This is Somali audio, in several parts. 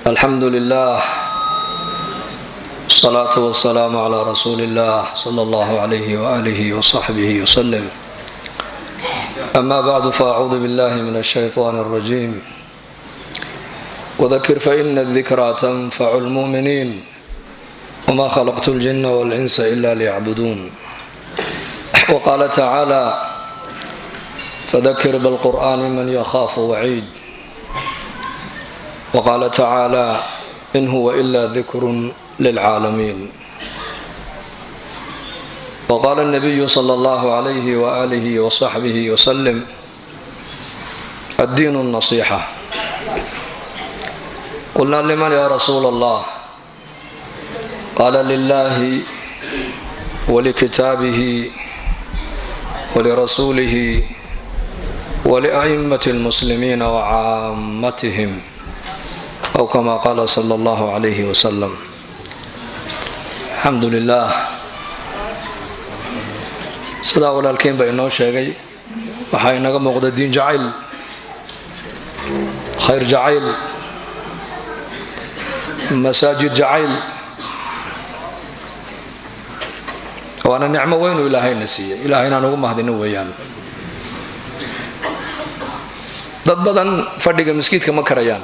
Alxamdu lilah wsalaatu wasalaamu calaa rasuuli illah sala allahu alayhi waalihi wasaxbihi waslem. Ama bacdu, faacuudu billahi min alshaytaan alrajiim. Wadakir faina adikraa tanfacu lmu'miniin, wma khalaqtu ljina walinsa ila liyacbuduun. Waqaala tacaala: fadakir bilqur'ani man yakhaafu waciid. Waqaala tacaala: in huwa ila dikrun lilcaalamiin. Waqaala nabiyu sala allahu alayhi waalihi wasaxbihi wasalim: addiinu nasiixa. Qulna liman ya rasuula allah? Qaala: lilahi walikitaabihi walirasuulihi walia'immati lmuslimiina wacaammatihim, aw kama qaala sala allahu calayhi wasalam. Alxamdu lilah. Sidaa walaalkiin ba inoo sheegay, waxaa inaga muuqda diin jacayl, khayr jacayl, masaajid jacayl. Waana nicmo weynuu ilaahayna siiyey. Ilahay inaan ugu mahdino weeyaan. Dad badan fadhiga maskiidka ma karayaan.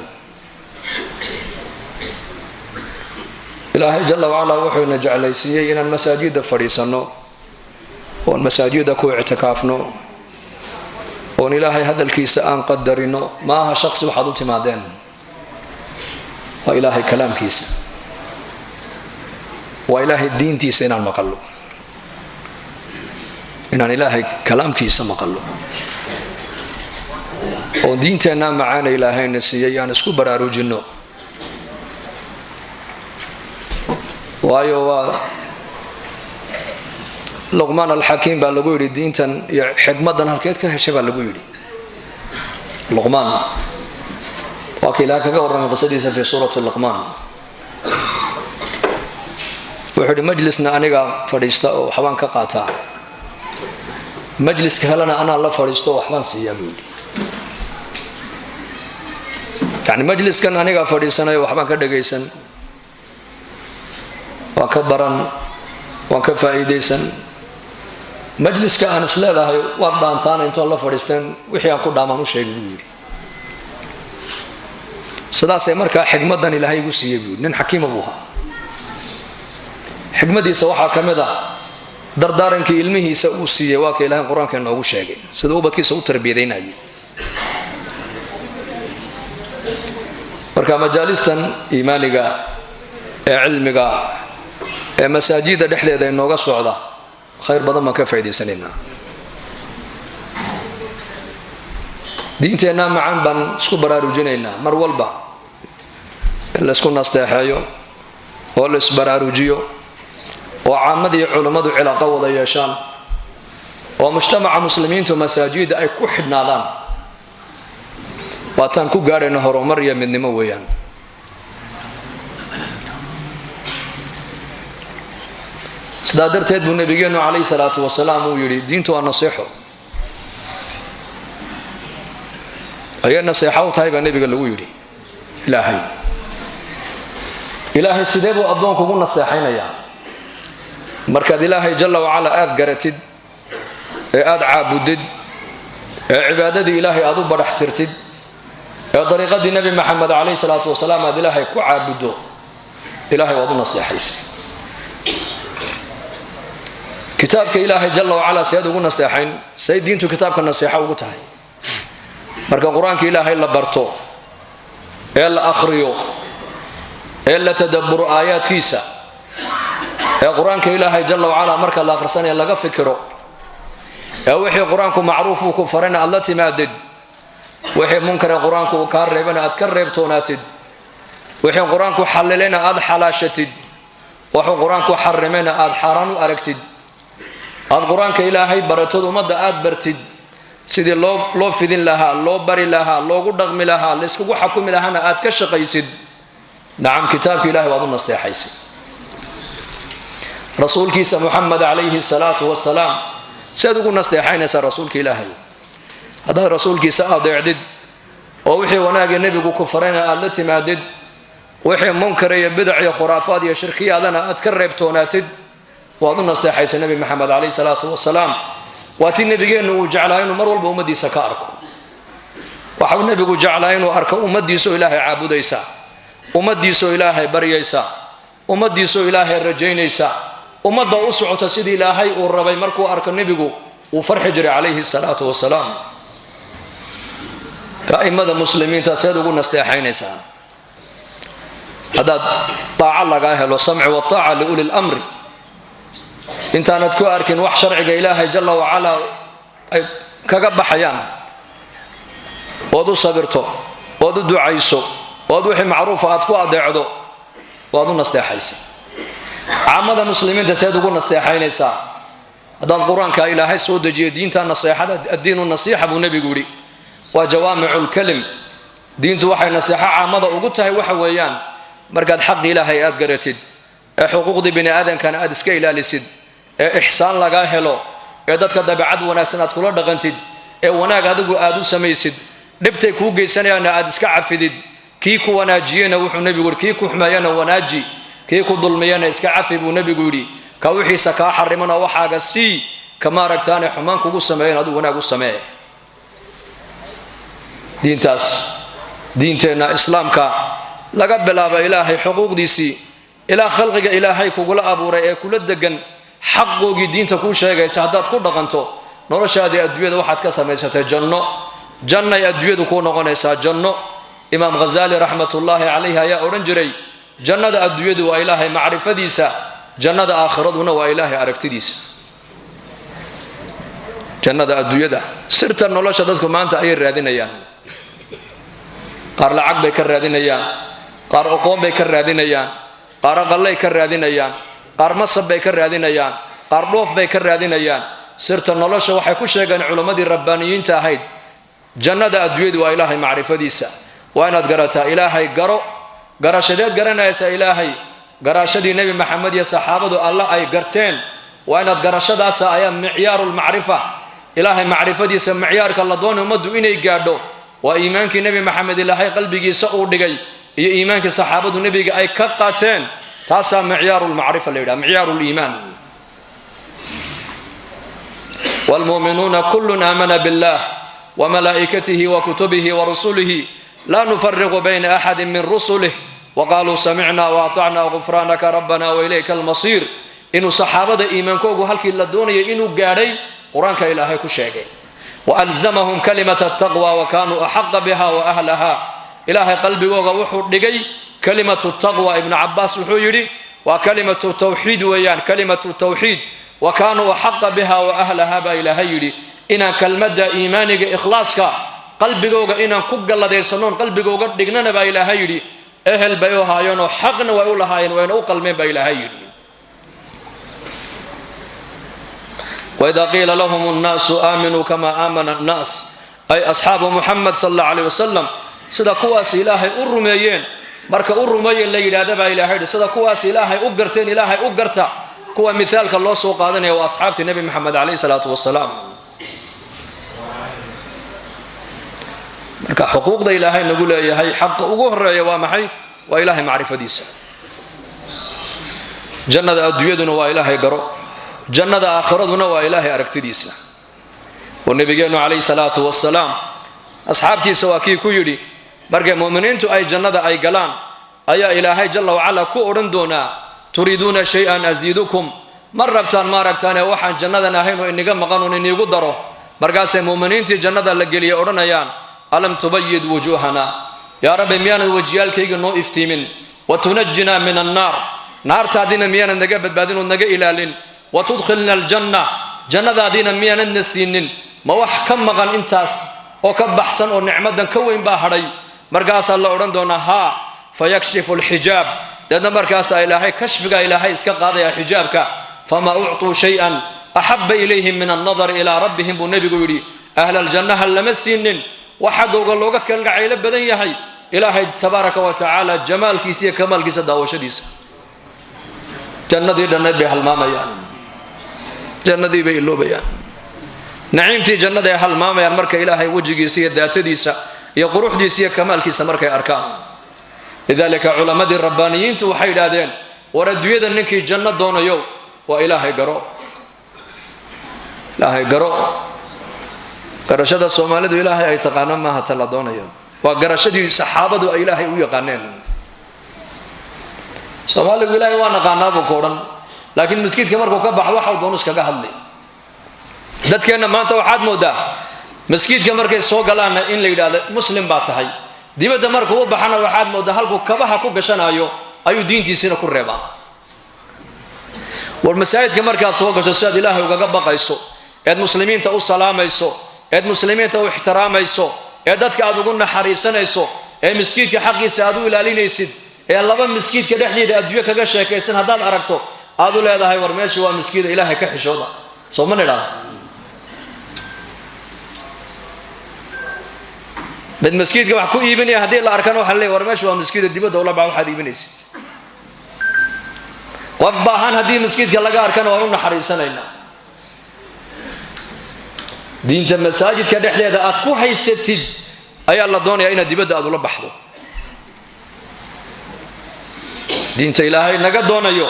Ilaahay jala wacalaa wuxuu ina jeclaysiiyey inaan masaajidda fadhiisanno, oon masaajidda ku ictikaafno, oon ilaahay hadalkiisa aan qadarino. Maaha shaqsi waxaad u timaadeen, waa ilaahay kalaamkiisa, waa ilaahay diintiisa inaan maqallo, inaan ilaahay kalaamkiisa maqallo, oon diinteennaa macaana ilaahayna siiyey aan isku baraarujinno. Waayo, waa Luqmaan Alxakiim baa lagu yidhi: "Diintan iyo xikmaddan halkeed ka heshay?" baa lagu yidhi. Luqmaan waa ka ilaah kaga warramay qisadiisa fii suurati Luqmaan. Wuxuu yidhi: "Majlisna anigaa fadhiista oo waxbaan ka qaataa, majliska helena anaa la fadhiisto oo waxbaan siiyaa," buu yidhi. Yacni majliskan anigaa fadhiisanayo, waxbaan ka dhagaysan, waan ka baran, waan ka faa'iidaysan. Majliska aan is leedahay waad dhaantaana intoon la fadhiisteen, wixii aan ku dhaamaan u sheegay, buu yidhi. Sidaasay markaa xikmaddan ilaahay igu siiyey, buu yidhi. Nin xakiima buu ahaa. Xikmaddiisa waxaa ka mid ah dardaarankii ilmihiisa uu siiyey. Waa ka ilahay Qur-aanka inoogu sheegay sida ubadkiisa u tarbiyadaynayay. Marka majaalistan iimaaniga ee cilmiga ee masaajidda dhexdeeda inooga socda, khayr badan baan ka faa'idaysanaynaa. Diinteennaa macaan baan isku baraarujinaynaa. Mar walba in laysku nasteexeeyo oo la isbaraarujiyo, oo caamadii culummadu cilaaqo wada yeeshaan, oo mujtamaca muslimiintu masaajidda ay ku xidhnaadaan, waataan ku gaadhayno horumar iyo midnimo weeyaan. Sidaa darteed buu nabigeennu calayhi salaatu wasalaam uu yidhi: "Diintu waa nasiixo." Ayay naseexo u tahay, baa nebiga lagu yidhi. Ilaahay, ilaahay sidee buu addoonku ugu naseexaynayaa? Markaad ilaahay jalla wacala aada garatid ee aada caabudid, ee cibaadadii ilaahay aada u badhax tirtid, ee dariiqadii Nebi Maxamed calayhi salaatu wasalaam aad ilaahay ku caabuddo, ilahay waad u naseexaysay. Kitaabka ilaahay jalla wacalaa seed ugu naseexayn? Say diintu kitaabka naseexo ugu tahay? Marka Qur-aanka ilaahay la barto ee la akhriyo ee la tadabburo aayaadkiisa, ee Qur-aanka ilaahay jalla wacalaa marka la akhrisanaya laga fikiro, ee wixii Qur-aanku macruuf uu ku farayna aad la timaadid, wixii munkare Qur-aanku uu kaa reebana aad ka reebtoonaatid, wixii Qur-aanku xalilayna aad xalaashatid, wuxuu Qur-aanku xarimayna aad xaaraan u aragtid, aad Qur-aanka ilaahay baratood, ummadda aad bartid sidii loo fidin lahaa, loo bari lahaa, loogu dhaqmi lahaa, layskugu xakumi lahaana aad ka shaqaysid, nacam, kitaabka ilahay waad u nasteexaysay. Rasuulkiisa Muxamed calayhi salaatu wasalaam si aad ugu nasteexaynaysaa? Rasuulka ilaahay haddaad rasuulkiisa adeecdid, oo wixii wanaagee nebigu ku farayna aada la timaadid, Wixii munkar iyo bidac iyo khuraafaad iyo shirkiyaadana aad ka reebtoonaatid. Waad u nasteexaysa Nebi Maxamed calayhi salaatu wasalaam. Waa tii nebigeennu uu jeclaa inuu mar walba ummaddiisa ka arko. Waxau nebigu jeclaa inuu arko ummaddiisoo Ilaahay caabudaysa, ummaddiisoo Ilaahay baryaysa, ummaddiisoo Ilaahay rajaynaysa, ummadda u socota sidii Ilaahay uu rabay. Markuu arko nebigu wuu farxi jiray calayhi salaatu wasalaam. A'immada muslimiinta seed ugu nasteexaynaysaa? Haddaad daaco lagaa helo, samci wataaca liuli lamri, intaanad ku arkin wax sharciga Ilaahay jalla wacalaa ay kaga baxayaan, ood u sabirto, ood u ducayso, ood wixii macruufa aad ku adeecdo, waad u nasteexaysa. Caamada muslimiinta seed ugu nasteexaynaysaa? Haddaad Qur-aanka Ilaahay soo dejiyay, diinta naseexada, addiinu nasiixa buu nebigu yidhi, waa jawaamiculkalim. Diintu waxay naseexo caamada ugu tahay waxa weeyaan markaad xaqi Ilaahay aad garatid, ee xuquuqdii bini aadamkana aad iska ilaalisid, ee ixsaan lagaa helo, ee dadka dabeecad wanaagsan aad kula dhaqantid, ee wanaag adigu aad u samaysid, dhibtay kuu geysanayaanna aad iska cafidid. Kii ku wanaajiyena, wuxuu nebigu yidhi, kii ku xumeeyana wanaaji, kii ku dulmiyana iska cafi buu nebigu yidhi. Ka wixiisa kaa xarimana waxaaga sii, ka maaragtaane xumaan kugu sameeyan adigu wanaag u samee. Diintaas, diinteenna islaamka, laga bilaabo Ilaahay xuquuqdiisii ilaa khalqiga Ilaahay kugula abuuray ee kula degan xaqoogii diinta kuu sheegaysa, haddaad ku dhaqanto, noloshaadii adduunyada waxaad ka samaysatay janno. Jannay adduunyadu kuu noqonaysaa janno. Imaam Ghazaali raxmatullaahi calayhi ayaa odhan jiray, jannada adduunyadu waa Ilaahay macrifadiisa, jannada aakhiraduna waa Ilaahay aragtidiisa. Jannada adduunyada, sirta nolosha dadku maanta ayay raadinayaan. Qaar lacag bay ka raadinayaan, qaar oqoon bay ka raadinayaan, qaar aqallay ka raadinayaan, qaar masab bay ka raadinayaan, qaar dhoof bay ka raadinayaan. Sirta nolosha waxay ku sheegeen culimmadii rabbaaniyiinta ahayd, jannada adduunyadu waa Ilaahay macrifadiisa. Waa inaad garataa Ilaahay. Garo. Garashadeed garanaysaa Ilaahay? Garashadii Nebi Maxamed iyo saxaabadu Alla ay garteen waa inaad garashadaasa ayaa micyaarulmacrifa. Ilaahay macrifadiisa micyaarka la doonay ummaddu inay gaadho waa iimaankii Nebi Maxamed Ilaahay qalbigiisa uu dhigay iyo iimaankii saxaabadu nebiga ay ka qaateen. Taasaa micyaarulmacrifa la yidhaha, micyaaruliimaan. Waalmu'minuuna kullun aamana billah wamalaa'ikatihi wa kutubihi wa rusulihi, laa nufariqu bayna axadin min rusulih, waqaaluu samicna waatacna, gufraanaka rabbana wailayka almasiir. Inuu saxaabada iimaankoogu halkii la doonayay inuu gaadhay Qur-aanka Ilaahay ku sheegay. Waalzamahum kalimata taqwa wa kaanuu axaqa biha wa ahlaha. Ilaahay qalbigooga wuxuu dhigay kalimatu taqwa. Ibnu Cabaas wuxuu yidhi waa kalimatu tawxiid weeyaan, kalimatu tawxiid. Wa kaanuu axaqa biha wa ahlaha baa Ilaahay yidhi. Inaan kelmadda iimaaniga ikhlaaska qalbigooga inaan ku galladaysanoon qalbigooga dhignana baa Ilaahay yidhi, ehel bay u ahaayeenoo xaqna way u lahaayeen, wayna u qalmeen baa Ilaahay yidhi. Waidaa qiila lahum nnaasu aaminuu kamaa aamana annaas, ay asxaabu Muxamed sal alla aleyh wasalam, sida kuwaas Ilaahay u rumeeyeen marka u rumeeye la yidhaahda baa Ilahay yidhi, sida kuwaas Ilaahay u garteen Ilaahay u garta. Kuwa mithaalka loo soo qaadanaya waa asxaabtii Nebi Maxamed caleyhi salaatu wasalaam. Marka xuquuqda Ilaahay nagu leeyahay xaqa ugu horeeya waa maxay? Waa Ilaahay macrifadiisa. Jannada adduunyaduna waa Ilaahay garo, jannada aakhiraduna waa Ilaahay aragtidiisa. Oo nebigeennu calayhi salaatu wasalaam asxaabtiisa waa kii ku yidhi, markay mu'miniintu ay jannada ay galaan ayaa Ilaahay jalla wacala ku odhan doonaa, turiiduuna shay-an asiidukum? Ma rabtaan maaragtaane waxaan jannadan ahayn oo iniga maqan oon iniigu daro? Markaasay mu'miniintii jannada la geliyay odhanayaan, alam tubayid wujuuhana yaa Rabbi, miyaanad wejiyaalkayga noo iftiimin? Wa tunajinaa min annaar, naartaadiina miyaanad naga badbaadin ood naga ilaalin? Wa tudkhilna aljanna, jannadaadiina miyaanadna siinin? Ma wax ka maqan intaas oo ka baxsan oo nicmadan ka weyn baa hadhay? Markaasaa la odhan doonaa haa. Fayakshifu alxijaab, deedna markaasaa Ilaahay kashfiga Ilaahay iska qaadaya xijaabka. Famaa uctuu shay-an axabba ilayhim min annadari ilaa rabbihim buu nebigu yidhi. Ahlaljannaha lama siinin wax xaggooga looga kalgacaylo badan yahay Ilaahay tabaaraka wa tacaala jamaalkiisa iyo kamaalkiisa daawashadiisa. Jannadii dhannayd bay halmaamayaan, jannadii bay iloobayaan, naciimtii jannada ay halmaamayaan marka Ilaahay wejigiisa iyo daatadiisa iyo quruxdiisa iyo kamaalkiisa markay arkaan. Lidaalika culammadii rabbaaniyiintu waxay yidhaahdeen, war adduunyada ninkii janno doonayo waa Ilaahay garo, Ilaahay garo. Garashada Soomaalidu Ilaahay ay taqaano maaha ta la doonayo, waa garashadii saxaabadu ay Ilaahay u yaqaaneen. Soomaaligu Ilaahay waa naqaanaa buu ku odhan, laakiin maskiidka markuu ka baxo waxau doonu iskaga hadli. Dadkeenna maanta waxaad moodaa maskiidka markay soo galaanna in la yidhaahdo muslim baa tahay, dibadda markuu u baxana waxaad moodaa halkuu kabaha ku gashanaayo ayuu diintiisiina ku reebaa. War masaajidka markaad soo gasho, sidaad Ilaahay ugaga baqayso, eed muslimiinta u salaamayso, eed muslimiinta u ixtiraamayso, ee dadka aad ugu naxariisanayso, ee miskiidka xaqiisa aad u ilaalinaysid, ee laba miskiidka dhexdeeda adduunyo kaga sheekaysan haddaad aragto aad u leedahay war meesha waa miskiida, Ilaahay ka xishooda, soo ma nidhaahdo? Mid maskiidka wax ku iibinaya haddii la arkana waxa leeyahy war meesha waa maskiida, dibadda ula bax waxaad iibinaysid. Qof baahan haddii maskiidka laga arkana waan u naxariisanaynaa. Diinta masaajidka dhexdeeda aad ku haysatid ayaa la doonayaa inaad dibadda aad ula baxdo. Diinta Ilaahay naga doonayo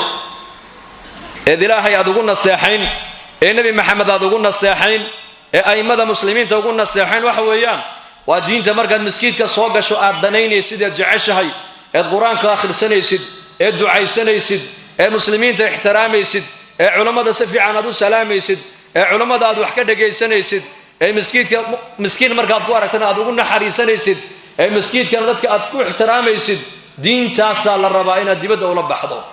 eed Ilaahay aad ugu nasteexayn, ee Nebi Maxamed aad ugu nasteexayn, ee a'immada muslimiinta ugu nasteexayn, waxa weeyaan waa diinta markaad maskiidka soo gasho aad danaynaysid, eed jeceshahay, eed Qur-aanka akhrisanaysid, eed ducaysanaysid, ee muslimiinta ixtiraamaysid, ee culammada si fiican aad u salaamaysid, ee culammada aad wax ka dhagaysanaysid, ee maskiidka miskiin markaad ku aragtana aad ugu naxariisanaysid, ee maskiidkana dadka aad ku ixtiraamaysid. Diintaasaa la rabaa inaad dibadda ula baxdo.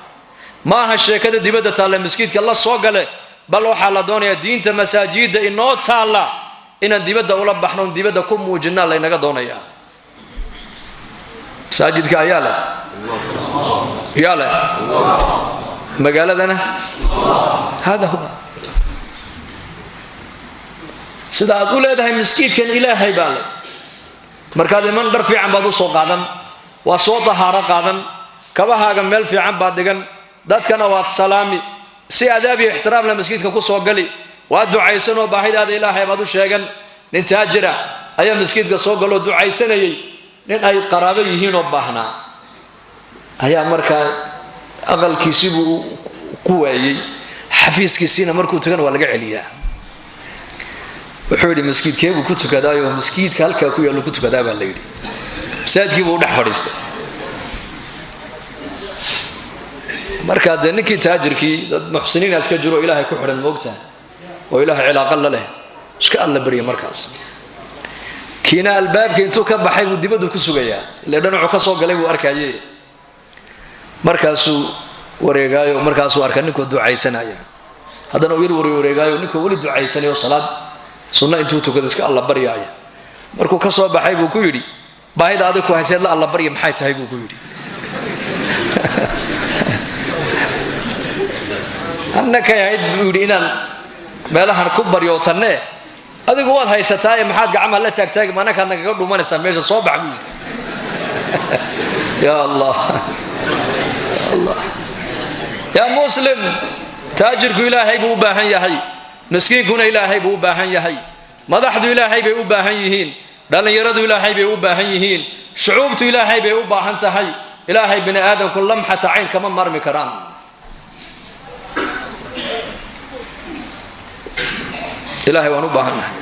Maaha sheekada dibadda taalla maskiidka la soo gale, bal waxaa la doonayaa diinta masaajidda inoo taalla inaan dibadda ula baxno, on dibadda ku muujinaa laynaga doonayaa. Masaajidka ayaa leh, yaa leh magaaladana, hada huwa. Sida aad u leedahay maskiidkan Ilaahay baa leh, markaad iman dhar fiican baad u soo qaadan, waa soo dahaaro qaadan, kabahaaga meel fiican baad dhigan, dadkana waad salaami, si adaab iyo ixtiraam leh maskiidka ku soo gali, waad ducaysanoo baahidaada Ilaahay baad u sheegan. Nin taajira ayaa maskiidka soo galoo ducaysanayay. Nin ay qaraabo yihiinoo baahnaa ayaa markaa aqalkiisibuu ku waayey, xafiiskiisiina markuu tagana waa laga celiyaa. Wuxuu yidhi maskiidkee buu ku tukadaayo? Maskiidka halkaa ku yaallu ku tukadaa baa la yidhi. Masaajidkii buu u dhex fadhiistay. Markaa dee ninkii taajirkii, dad muxsiniina iska jiro oo Ilaahay ku xidhan, moogtaha, oo Ilaahay cilaaqa la leh, iska alla barya. Markaas kiina albaabka intuu ka baxay buu dibaddu ku sugayaa, ile dhanacu ka soo galay buu arkaye. Markaasuu wareegaayo, markaasuu arka ninkuu ducaysanaya. Haddana uu yar wareegaayo, ninkuu weli ducaysanayo, salaad sunno intuu tukado iska alla baryaaya. Markuu ka soo baxay buu ku yidhi, baahida adig ku hayseed la alla barya maxay tahay? Buu ku yidhi. Annakay ahayd, buu yidhi, inaan meelahan ku baryootanne, adigu waad haysataaye maxaad gacmaha la taagtaagi? Manakaad nagaga dhumanaysaa meesha, soo bax, buu yidhi. Ya Allah, Allah, yaa muslim, taajirku Ilaahay buu u baahan yahay, miskiinkuna Ilaahay buu u baahan yahay, madaxdu Ilaahay bay u baahan yihiin, dhallinyaradu Ilaahay bay u baahan yihiin, shucuubtu Ilaahay bay u baahan tahay. Ilaahay bini aadamku lamxata cayn kama maarmi karaan. Ilahay waan u baahannahay.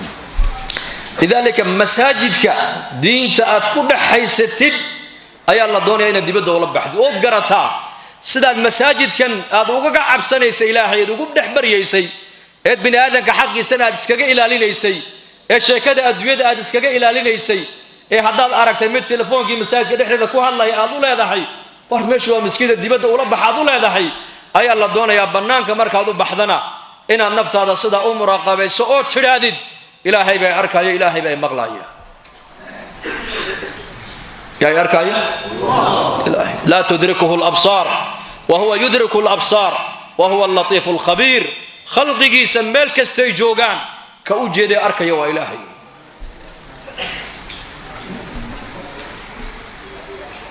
Lidaalika masaajidka diinta aad ku dhex haysatid ayaa la doonaya inaad dibadda ula baxdid, ood garataa sidaad masaajidkan aad ugaga cabsanaysa Ilaahay, eed ugu dhex baryaysay, eed bini aadamka xaqiisana aad iskaga ilaalinaysay, ee sheekada adduunyada aad iskaga ilaalinaysay, ee haddaad aragtay mid telefoonkii masaajidka dhexdeeda ku hadlaya aad u leedahay war meeshu waa maskiida, dibadda ula bax aad u leedahay, ayaa la doonayaa bannaanka markaad u baxdana inaad naftaada sidaa u muraaqabayso oo tidhaahdid Ilaahay bay arkaya, Ilaahay bay maqlaya, yaay arkaya. Laa tudrikuhu labsaar wa huwa yudriku labsaar wa huwa allatiifu alkhabiir. Khalqigiisa meel kastay joogaan ka u jeeday arkaya waa Ilaahay.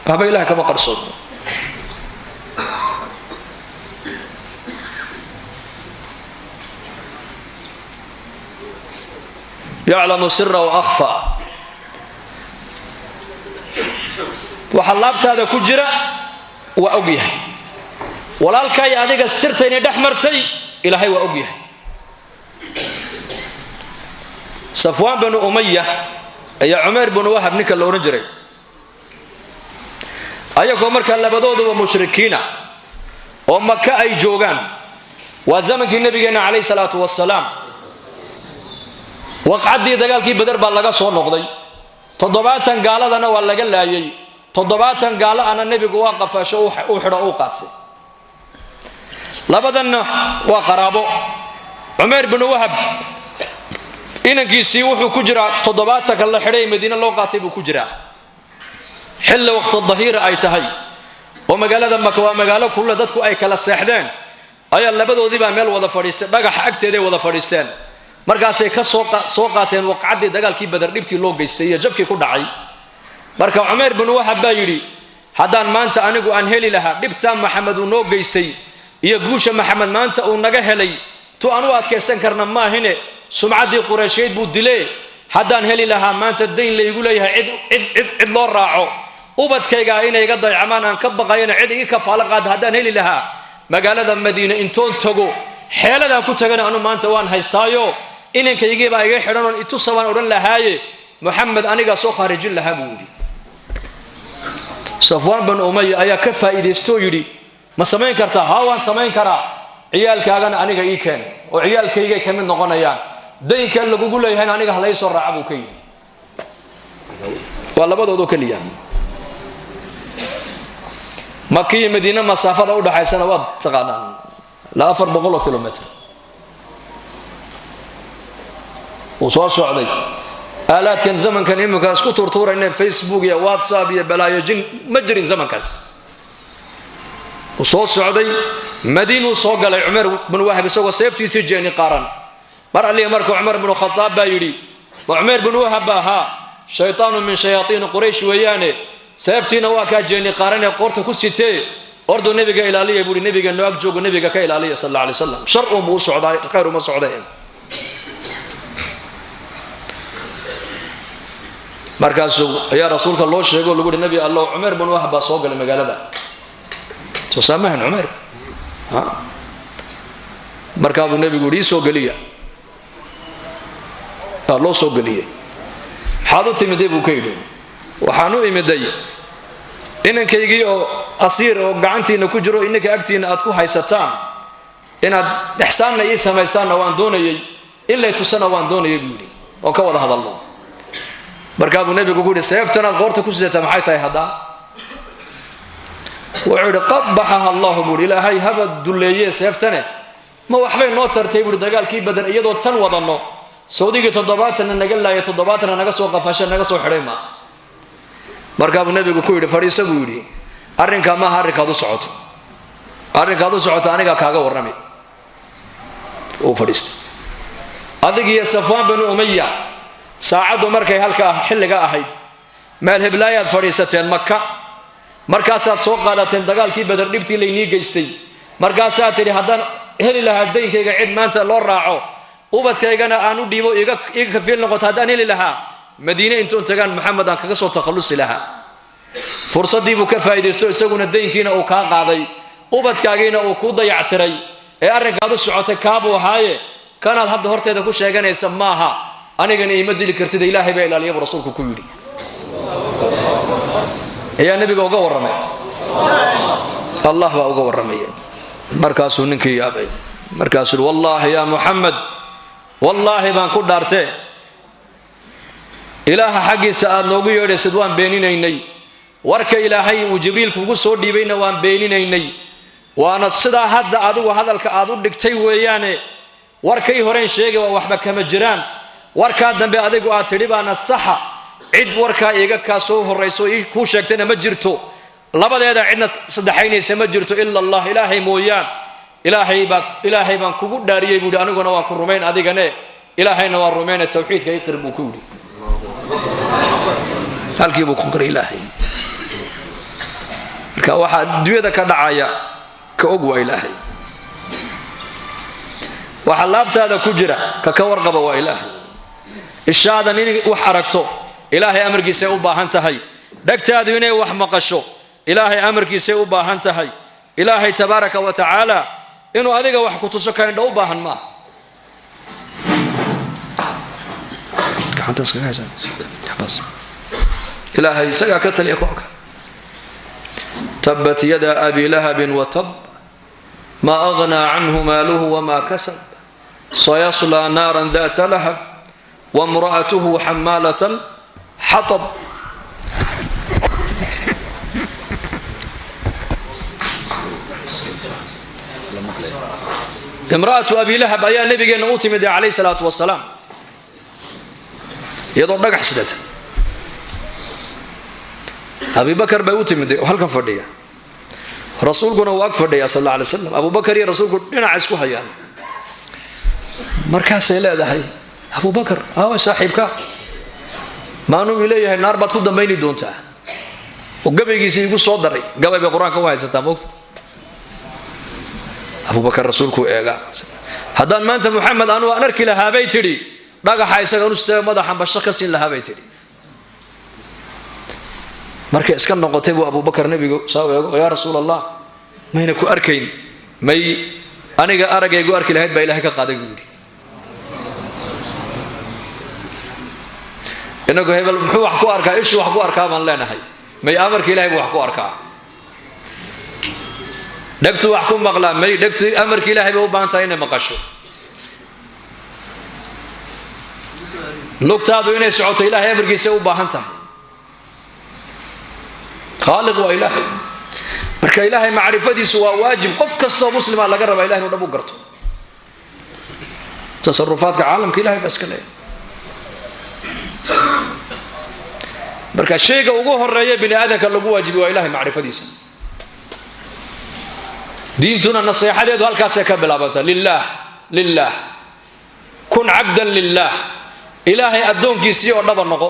Waxba Ilahay kama qarsoon. Yaclamu sira wa akhfa. Waxa laabtaada ku jira waa og yahay. Walaalkay adiga sirta inay dhex martay Ilaahay waa og yahay. Safwaan banu Umaya ayaa Cumayr banu Wahab ninka la odhan jiray, ayagoo markaa labadooduba mushrikiina oo Maka ay joogaan, waa zamankii nabigeenna calayhi salaatu wasalaam. Waqcaddii dagaalkii Beder baa laga soo noqday, 70 gaaladana waa laga laayay, 70 gaalo ana nebigu waa qafaasho, u xidho, uu qaatay. Labadanna waa qaraabo. Cumayr binu Wahab inankiisii wuxuu ku jiraa 70-ka la xidhay, Madiine loo qaatay buu ku jiraa. Xilli waqti dahiira ay tahay oo magaalada Maka waa magaalo kulle dadku ay kala seexdeen, ayaa labadoodiibaa meel wada fadhiistay, dhagaxa agteeday wada fadhiisteen. Markaasay ka soo qaateen waqcaddii dagaalkii Bader, dhibtii loo geystay iyo jabkii ku dhacay. Marka Cumayr binu Wahab baa yidhi, haddaan maanta anigu aan heli lahaa dhibtaa Maxamed uu noo geystay iyo guusha Maxamed maanta uu naga helay, tu aan u adkaysan karna maahine, sumcaddii Qureysheed buu dilee, haddaan heli lahaa maanta dayn laygu leeyahay cid cid cid cid loo raaco, ubadkaygaa inay iga daycamaan aan ka baqayana cid iga kafaalo qaada haddaan heli lahaa, magaalada Madiine intoon tago, xeeladaan ku tagana anu maanta waan haystaayo, inankaygiibaa iga xidhan oon itusa baan odhan lahaaye, Moxamed anigaa soo khaarijin lahaa, buu yidhi. Safwaan banu Umaya ayaa ka faa'iidaystoo yidhi, ma samayn kartaa? Haa, waan samayn karaa. Ciyaalkaagana aniga ii keen oo ciyaalkaygay ka mid noqonayaan, daynka lagugu leeyahayna aniga halay soo raaca, buu ka yidhi. Waa labadoodoo keliya. Maka iyo Madiine masaafada udhaxaysana waad taqaanaan, ilaa 400 kilomitr wuu soo socday. Aalaadkan zamankan iminka isku tuurtuurayna, Facebook iyo WhatsApp iyo balaayo jin, ma jirin zamankaas. Wuu soo socday, Madiinuu soo galay Cumar binu Wahab isagoo seeftiisii jeeni qaaran. Mar alliya marka Cumar binu Khadaab baa yidhi, ma Cumayr binu Wahab ba ahaa? Shaytaanu min shayaaiini Quraysh weeyaane, seeftiina waa kaa jeeni qaaranee qoorta ku sitee, orduu nebiga ilaaliya, buuhi. Nebiga noo ag joogo, nebiga ka ilaaliya sal alla alay slam, shar uunbuu u socdaa, khayr uma socdeen. Markaasuu ayaa rasuulka loo sheego, lagu uhi, nebi Allow, Cumayr binu Wahab baa soo galay magaalada. Soo saamahan Cumayr. Markaa buu nebigu yidhi, ii soo geliya. Waa loo soo geliyey. Maxaad u timiday, buu ka yidhi. Waxaan u imiday inankaygii oo asiir oo gacantiina ku jiro, ininka agtiina aad ku haysataan, inaad ixsaanna ii samaysaanna waan doonayey, in lay tusana waan doonayay, buu yidhi, oo ka wada hadalno. Markaa buu nebigu ku yidhi, seeftanaad qoorta ku sidataa maxay tahay haddaa? Wuxuu yidhi, qabaxaha Allahu, buuhi, Ilaahay haba dulleeyee seeftane, ma waxbay noo tartay, buuhi, dagaalkii Badan iyadoo tan wadanno, sawdigii 70-na naga laaya, 70-na naga soo qafasha, naga soo xidhay maa. Markaa buu nebigu ku yidhi, fadhiiso, buu yidhi, arrinkaa maaha arrinkaad u socoto, arrinkaad u socoto anigaa kaaga warrami. Uu fadhiistay. Adigiyo Safwaan banu Umaya saacaddu markay halkaa xilliga ahayd meel heblaayaad fadhiisateen Maka, markaasaad soo qaadateen dagaalkii Bader dhibtii laynii geystay, markaasaad tidhi, haddaan heli lahaa daynkayga cid maanta loo raaco, ubadkaygana aan u dhiibo, iga kafiil noqoto haddaan heli lahaa, Madiine intuun tagaan Maxamed aan kaga soo takhallusi lahaa. Fursaddii buu ka faa'iidaysto, isaguna daynkiina uu kaa qaaday, ubadkaagiina uu kuu dayactiray. Ee arrinkaad u socotay kaabuu ahaaye, kanaad hadda horteeda ku sheeganaysa maaha, anigana iima dili kartida, Ilaahay baa ilaaliya, buu rasuulku ku yidhi. Ayaa nebiga uga warramay, Allah baa uga warramaya. Markaasuu ninkii yaabay, markaasuu yidhi, wallaahi yaa Muxamed, wallaahi baan ku dhaartee, Ilaaha xaggiisa aad noogu yeedhaysid waan beeninaynay, warka Ilaahay uu Jibriil kugu soo dhiibayna waan beeninaynay, waana sidaa hadda adigu hadalka aad u dhigtay weeyaane, warkay horeen sheegay waa waxba kama jiraan, warkaa dambe adigu aad tidhi baana saxa, cid warkaa iiga kaa soo horrayso kuu sheegtayna ma jirto, labadeeda cidna saddexaynaysa ma jirto ila Allah, Ilaahay mooyaan. Ilaahay baan kugu dhaariyey, buu yidhi, aniguna waan ku rumayn adigane, Ilaahayna waan rumayna, tawxiidka iqir, buu ku yidhi. Halkii buu ku qiray Ilaahay. Marka waxaa adduunyada ka dhacaya ka og waa Ilaahay, waxa laabtaada ku jira ka warqaba waa Ilaahay. Ishaadan in wax aragto Ilaahay amarkiisay u baahan tahay. Dhegtaadu inay wax maqasho Ilaahay amarkiisay u baahan tahay. Ilaahay tabaaraka wa tacaala inuu adiga wax ku tuso ka indho u baahan maaha. Ilaahay isagaa ka taliya koonka. Tabat yada abi lahabin watab ma aghnaa canhu maaluhu wamaa kasab sayaslaa naaran data lahab wamra'atuhu xamaalat alxatab. Imra'atu abi lahab ayaa nabigeenna u timid calayhi salaatu wasalaam iyadoo dhagax sidata. Abibakar bay u timid oo halkan fadhiya, rasuulkuna uu ag fadhiya sal alla alay slam. Abubakar iyo rasuulku dhinaca isku hayaan. Markaasay leedahay, Abubakar, aawa saaxiibka maanuu ileeyahay naar baad ku dambayni doontaa, oo gabaygiisa igu soo daray. Gabay bay qur-aanka u haysataa moogta. Abubakar rasuulkuu eegaa. Haddaan maanta Muxamed anuu aan arki lahaa, bay tidhi, dhagaxa isaga nustee madaxan basho ka siin lahaa, bay tidhi. Markay iska noqotay buu Abubakar nebigu saa u eego, yaa Rasuul Allah, mayna ku arkayn, may aniga araggaygu arki lahayd baa Ilahay ka qaaday, buu yidhi. Inagu hebel muxuu wax ku arkaa, ishuu wax ku arkaa baan leenahay. May amarka Ilahay buu wax ku arkaa. Dhegtu wax ku maqlaa, may dhegtu amarka Ilahay bay u baahan tahay inay maqasho. Lugtaadu inay socoto Ilahay amarkiisay u baahan tahay. Khaaliq waa Ilaahay. Marka Ilaahay macrifadiisu waa waajib, qof kastoo muslima laga rabaa ilahay inuu dhab u garto. Tasarufaadka caalamka Ilahay baa iska leeyahay. Marka shayga ugu horeeya bini aadamka lagu waajibi waa Ilahay macrifadiisa. Diintuna naseexadeedu halkaasay ka bilaabanta. Lilah, lilah, kun cabdan lilah, Ilaahay addoonkiisii oo dhaba noqo.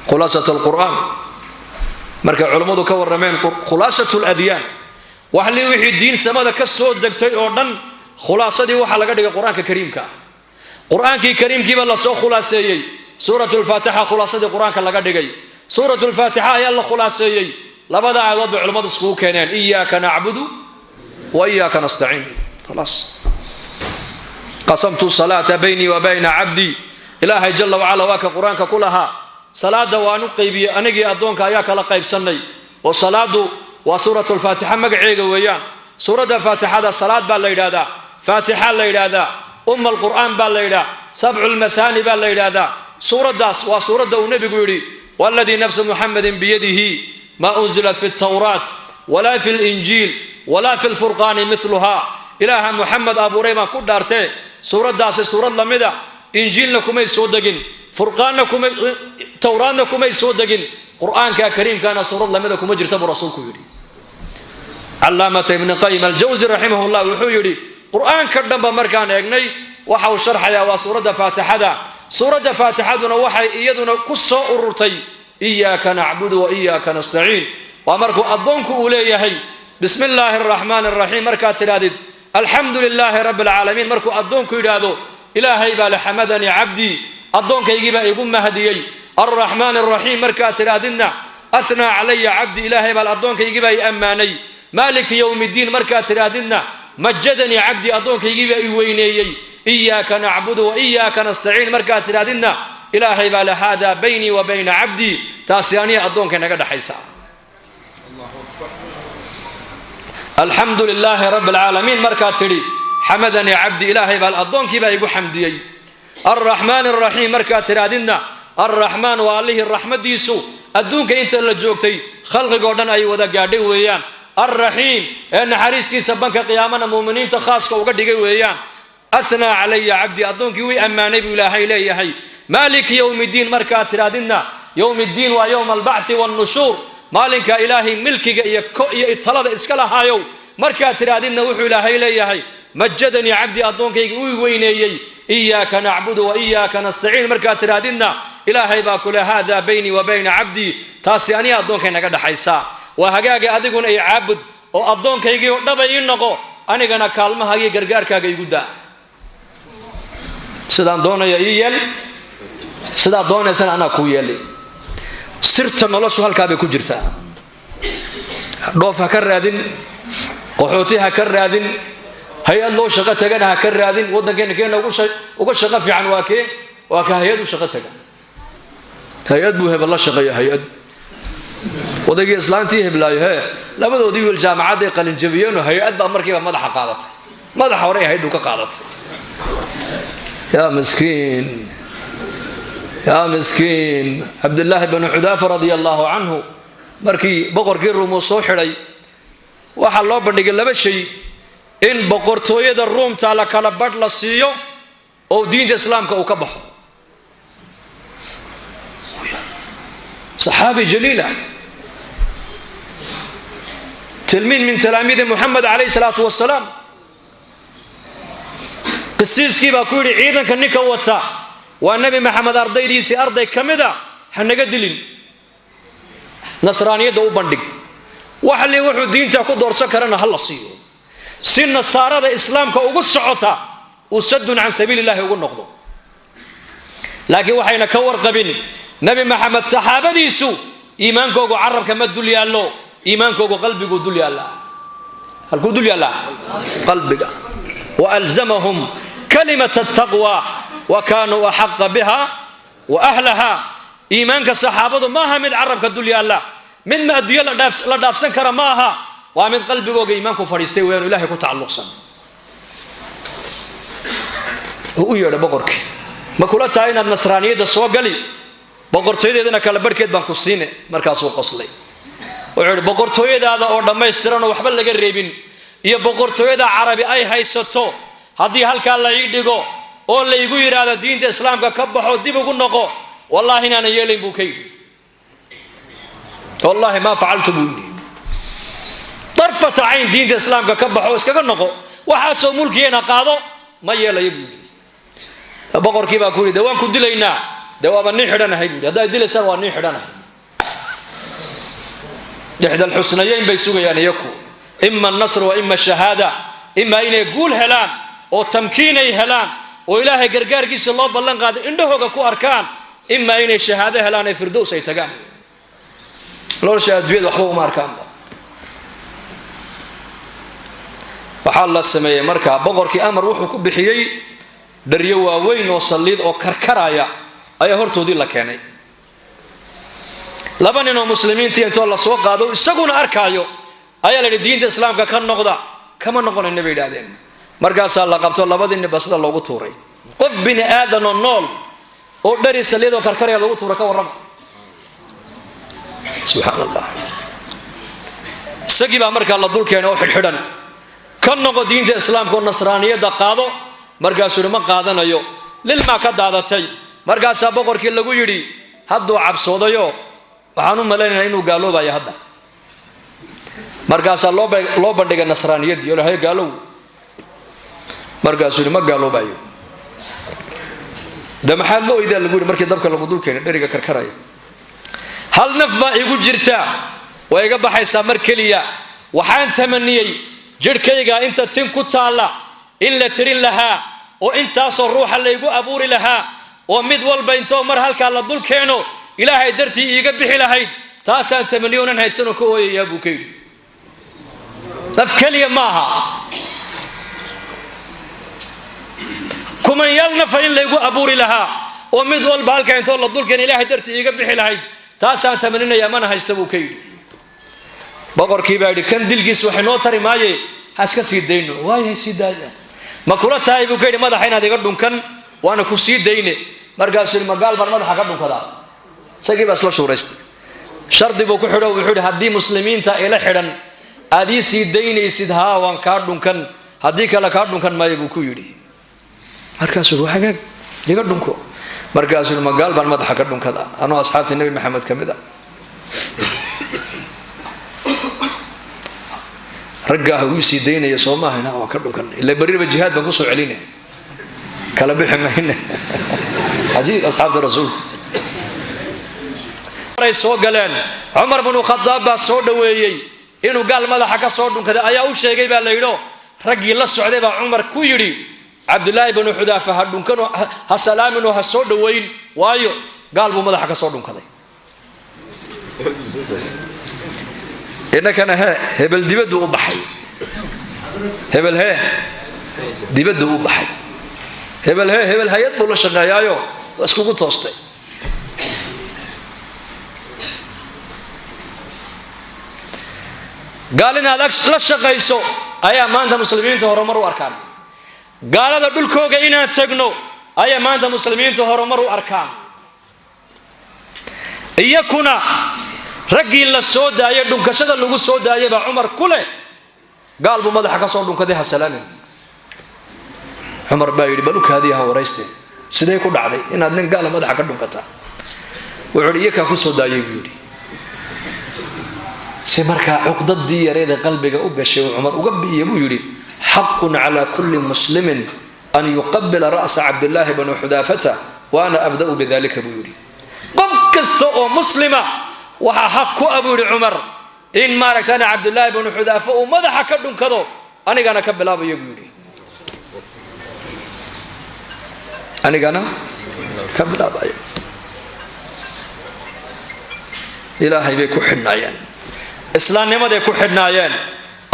Khulaasat alqur'aan markay culummadu ka warrameen, khulaasat ladyaan, waxli wixii diin samada ka soo degtay oo dhan khulaasadii waxaa laga dhigay qur-aanka kariimka. Qur-aankii kariimkiiba lasoo khulaaseeyey. Suurat lfaatixa khulaasadii qur-aanka laga dhigay. Suurat lfaatixa ayaa la khulaaseeyey. Labada aayadood bay culimmadu iskugu keeneen, iyaaka nacbudu wa iyaaka nastaciin. Khalaas, qasamtu salaata baynii wa bayna cabdii. Ilaahay jala wacala waa ka qur-aanka ku lahaa, salaada waan u qaybiyey, anigii addoonka ayaa kala qaybsannay. Oo salaadu waa suurat lfaatixa magaceega weeyaan. Suuradda faatixada salaad baa la yidhaahdaa, faatixa la yidhaahdaa, umma alqur'aan baa la yidhaha, sabcu lmathaani baa la yidhaahdaa. Suuraddaas waa suuradda uu nebigu yidhi, waladii nafsu Muxamedin biyadihi maa unzilat fi ltawraat walaa fi linjiil walaa fi lfurqaani miluhaa. Ilaaha Muxamed abuuray baan ku dhaartee, suuraddaasi suurad lamida Injiilna kumay soo degin, furqaanna kumay, Towraadna kumay soo degin, qur-aanka kariimkana suurad lamida kuma jirta, buu rasuulku yidhi. Calaamata Ibni Qayim Aljawsi raximahullah wuxuu yidhi, qur-aanka dhanba markaan eegnay waxa uu sharxayaa waa suuradda faatixada. Suuradda faatixaduna waxay iyaduna ku soo ururtay iyaaka nacbudu wa iyaaka nastaciin. Waa markuu addoonku uu leeyahay bismi illaahi araxmaani araxiim, markaad tidhahdid alxamdu lilaahi rabbi alcaalamiin, markuu addoonku yidhaahdo Ilaahay baa la xamadanii cabdii, addoonkaygiibaa igu mahdiyey. Alraxmaan araxiim markaad tidhaahdidna ahnaa calaya cabdi, Ilaahay baa addoonkaygiibaa i ammaanay. Maaliki yowmi ddiin markaad tidhaahdidna majadanii cabdi, addoonkaygiibaa i weyneeyey. Iyaaka nacbudu wa iyaaka nastaciin markaad tidhaahdidna Ilaahay baa la haadaa baynii wa bayna cabdii, taasi aniya addoonkay naga dhexaysa. Alxamdu lilaahi rabbi alcaalamiin markaad tidhi xamadanii cabdi, Ilaahay baa addoonkiibaa igu xamdiyey. Alraxmaan araxiim markaad tidhaahdidna alraxmaan waa allihii raxmaddiisu adduunka inta la joogtay khalqigoo dhan ay wada gaadhay weeyaan. Alraxiim ee naxariistiisa banka qiyaamana muuminiinta khaaska uga dhigay weeyaan. Ahnaa calaya cabdi, addoonkii wii ammaanay buu Ilaahay leeyahay. Maaliki yowmi ddiin markaad tidhaahdidna yowm ddiin waa yowma albacthi wannushuur, maalinka Ilaahay milkiga iyo iyo talada iska lahaayow markaad tidhaahdidna wuxuu Ilaahay leeyahay majadanii cabdi, addoonkayga uu weyneeyey. Iyaaka nacbudu wa iyaaka nastaciin markaad tidhaahdidna Ilaahay baa kule haadaa baynii wa bayna cabdii, taasi aniga addoonkay naga dhexaysaa. Waa hagaaga, adiguna i caabud oo addoonkaygii oo dhaba ii noqo, anigana kaalmahaagiyo gargaarkaaga igu daa. Sidaan doonaya ii yeel, sidaad doonaysana anaa kuu yeelay. Sirta noloshu halkaa bay ku jirtaa. Dhoof ha ka raadin, qaxooti ha ka raadin, hay-ad loo shaqo tagana ha ka raadin. Waddankeena keena uga shaqo fiican waa kee? Waa ka hay-ad u shaqo taga. Hay-ad buu hebel la shaqeeya, hay-ad odaygii islaantii heblaayo hee labadoodii wiil jaamacadday qalinjabiyeenoo hay-ad baa markiiba madaxa qaadatay, madaxa hore hay-addu ka qaadatay. Yaa miskiin, yaa miskiin. Cabdillaahi bnu Xudaafa radia allahu canhu markii boqorkii Ruum uu soo xidhay, waxaa loo bandhigay laba shay: in boqortooyada Ruumta la kala badh la siiyo oo diinta Islaamka uu ka baxo. Saxaabi jaliila, tilmiid min talaamiidi Muxamed calayh salaatu wasalaam. Qisiiskii baa ku yidhi, ciidanka ninka wata waa Nebi Maxamed ardaydiisii arday ka mid a, ha naga dilin, nasraaniyadda u bandhig, waxli wuxuu diinta ku doorsan karana ha la siiyo, si nasaarada Islaamka ugu socota uu sadun can sabiili illahi ugu noqdo. Laakiin waxayna ka warqabin Nebi Maxamed saxaabadiisu iimaankoogu carabka ma dul yaallo, iimaankoogu qalbiguu dul yaallaa. Halkuu dul yaallaa? Qalbiga. Waalzamahum kalimat ataqwa wa kaanuu axaqa biha wa ahlaha. Iimaanka saxaabadu maaha mid carabka dul yaalla, mid ma adduunyo la dhaafsan kara ma aha, waa mid qalbigooga iimaanku fadhiistay weyaanu Ilahay ku tacalluqsan. Uu u yeedha boqorkii, ma kula tahay inaad nasraaniyadda soo gali, boqortooyadeedana kala barhkeed baan ku siine? Markaasuu qoslay, wuxuu yidhi, boqortooyadaada oo dhammaystiranoo waxba laga reebin iyo boqortooyada Carabi ay haysato haddii halkaa la ii dhigo oo laygu yidhaahdo diinta Islaamka ka baxo, dib ugu noqo, wallaahi inaanan yeelayn, buu ka yidhi. Wallaahi maa facaltu, buu yidhi, darfata cayn diinta Islaamka ka baxo iskaga noqo, waxaasoo mulkigeena qaado, ma yeelayo, buu yidhi. Boqorkii baa ku yidhi, de waan ku dilaynaa. Dee waaba nin xidhanahay, buu yidhi, haddaad dilaysaan waa nin xidhanahay. Ixda alxusnayeyn bay sugayaan iyaku: ima annasr wa ima shahaada. Ima inay guul helaan oo tamkiinay helaan oo Ilaahay gargaarkiisa loo ballan qaaday indhahooga ku arkaan, ima inay shahaado helaan ee firdows ay tagaan. Nolosha adduunyada waxba uma arkaanba. Waxaa la sameeyey markaa boqorkii amar wuxuu ku bixiyey, dharyo waaweyn oo saliid oo karkaraya ayaa hortoodii la keenay. Laba nin oo muslimiintii intoo la soo qaado, isaguna arkaayo, ayaa la yidhi, diinta Islaamka ka noqda. Kama noqonayna, bay yidhahdeen. Markaasaa la qabto, labadii ninba sida loogu tuuray. Qof bini aadan oo nool oo dhari saliid oo karkaraya lagu tuura, ka warrama? Subxaan Allah. Isagii baa markaa la dul keenay oo xidhxidhan. Ka noqo diinta Islaamka oo nasraaniyadda qaado. Markaasuu yidhi, ma qaadanayo. Lilmaa ka daadatay. Markaasaa boqorkii lagu yidhi, hadduu cabsoodayo, waxaan u malaynaynaa inuu gaaloobayo hadda. Markaasaa loo bandhigay nasraaniyaddii oo lahay, gaalow. Markaasuu yidhi, ma gaaloobayo. De maxaad la oydaa, lagu yidhi, markii dabka lagu dul keenay dheriga karkaraya? Hal naf baa igu jirta, way iga baxaysaa mar keliya. Waxaan tamaniyey jidhkayga inta tin ku taalla in la tirin lahaa oo intaasoo ruuxa laygu abuuri lahaa oo mid walba intoo mar halkaa la dul keeno Ilaahay dartii iiga bixi lahayd. Taasaan tamaniyo onan haysanoo ka ooyayaa, buu ka yidhi. Naf keliya maaha, kumanyaal nafa in laygu abuuri lahaa oo mid walba halkaa intoo la dul keeno Ilaahay dartii iiga bixi lahayd, taasaan tamaninayaa, mana haysta, buu ka yidhi. Boqorkii baa yidhi, kan dilkiis waxay noo tari maaye, ha iska sii dayno. Waayahay, sii daaya. Ma kula tahay, buu ka yidhi, madaxa inaad iga dhunkan waana ku sii dayne? Markaasuu yidhi, magaal baan madaxa ka dhunkadaa? Isagii baa isla shuuraystay. Shardi buu ku xidho, wuxuu yidhi, haddii muslimiinta ila xidhan aad ii sii daynaysid, haa, waan kaa dhunkan, haddii kale kaa dhunkan maayo, buu ku yidhi. Markaasuu yidhi, hagaag, iga dhunko. Markaasuu yidhi, magaal baan madaxa ka dhunkadaa anoo asxaabtii Nebi Maxamed ka mid a? Raggaah uu sii daynaya soo maahayna, waan ka dhunkan, ila berriba jihaad baan kusoo celinaya, kala bixi mayna. Cajiib, asxaabta rasuulka ay soo galeen, Cumar bnu Khadaab baa soo dhoweeyey. Inuu gaal madaxa ka soo dhunkaday ayaa u sheegay, baa la yidho. Raggii la socday baa Cumar ku yidhi. Cabdulaahi banu Xudaafa ha dhunkanoo ha salaaminoo ha soo dhowayn, waayo gaal buu madaxa ka soo dhunkaday. Innakana hee, hebel dibaddu u baxay, hebel hee dibaddu u baxay, hebel hee, hebel hay-ad buu la shaqeeyaayo waa iskugu toostay. Gaal inaad la shaqayso ayaa maanta muslimiinta horumar u arkaan. Gaalada dhulkooga inaan tagno ayaa maanta muslimiinta horumar u arkaan. Iyakuna raggii la soo daayay, dhunkashada lagu soo daayay baa Cumar ku leh, gaal buu madaxa ka soo dhunkaday, ha salaamin. Cumar baa yidhi, bal u kaadiya, ha warayste, sidee ku dhacday inaad nin gaala madaxa ka dhunkataa? Wuxuu yidhi, iyakaa ku soo daayay buu yidhi. Si markaa cuqdadii yareeda qalbiga u gashay uu Cumar uga bi'iya buu yidhi, xaqun calaa kulli muslimin an yuqabila ra'sa Cabdillaahi bani Xudaafata wa ana abda'u bidalika buu yidhi. Qof kasta oo muslima waxaa xaq ku ah, buu yidhi Cumar, in maaragtana Cabdillaahi banu Xudaafa uu madaxa ka dhunkado, anigana ka bilaabayo buu yidhi, anigana ka bilaabayo. Ilaahay bay ku xidhnaayeen, islaamnimaday ku xidhnaayeen.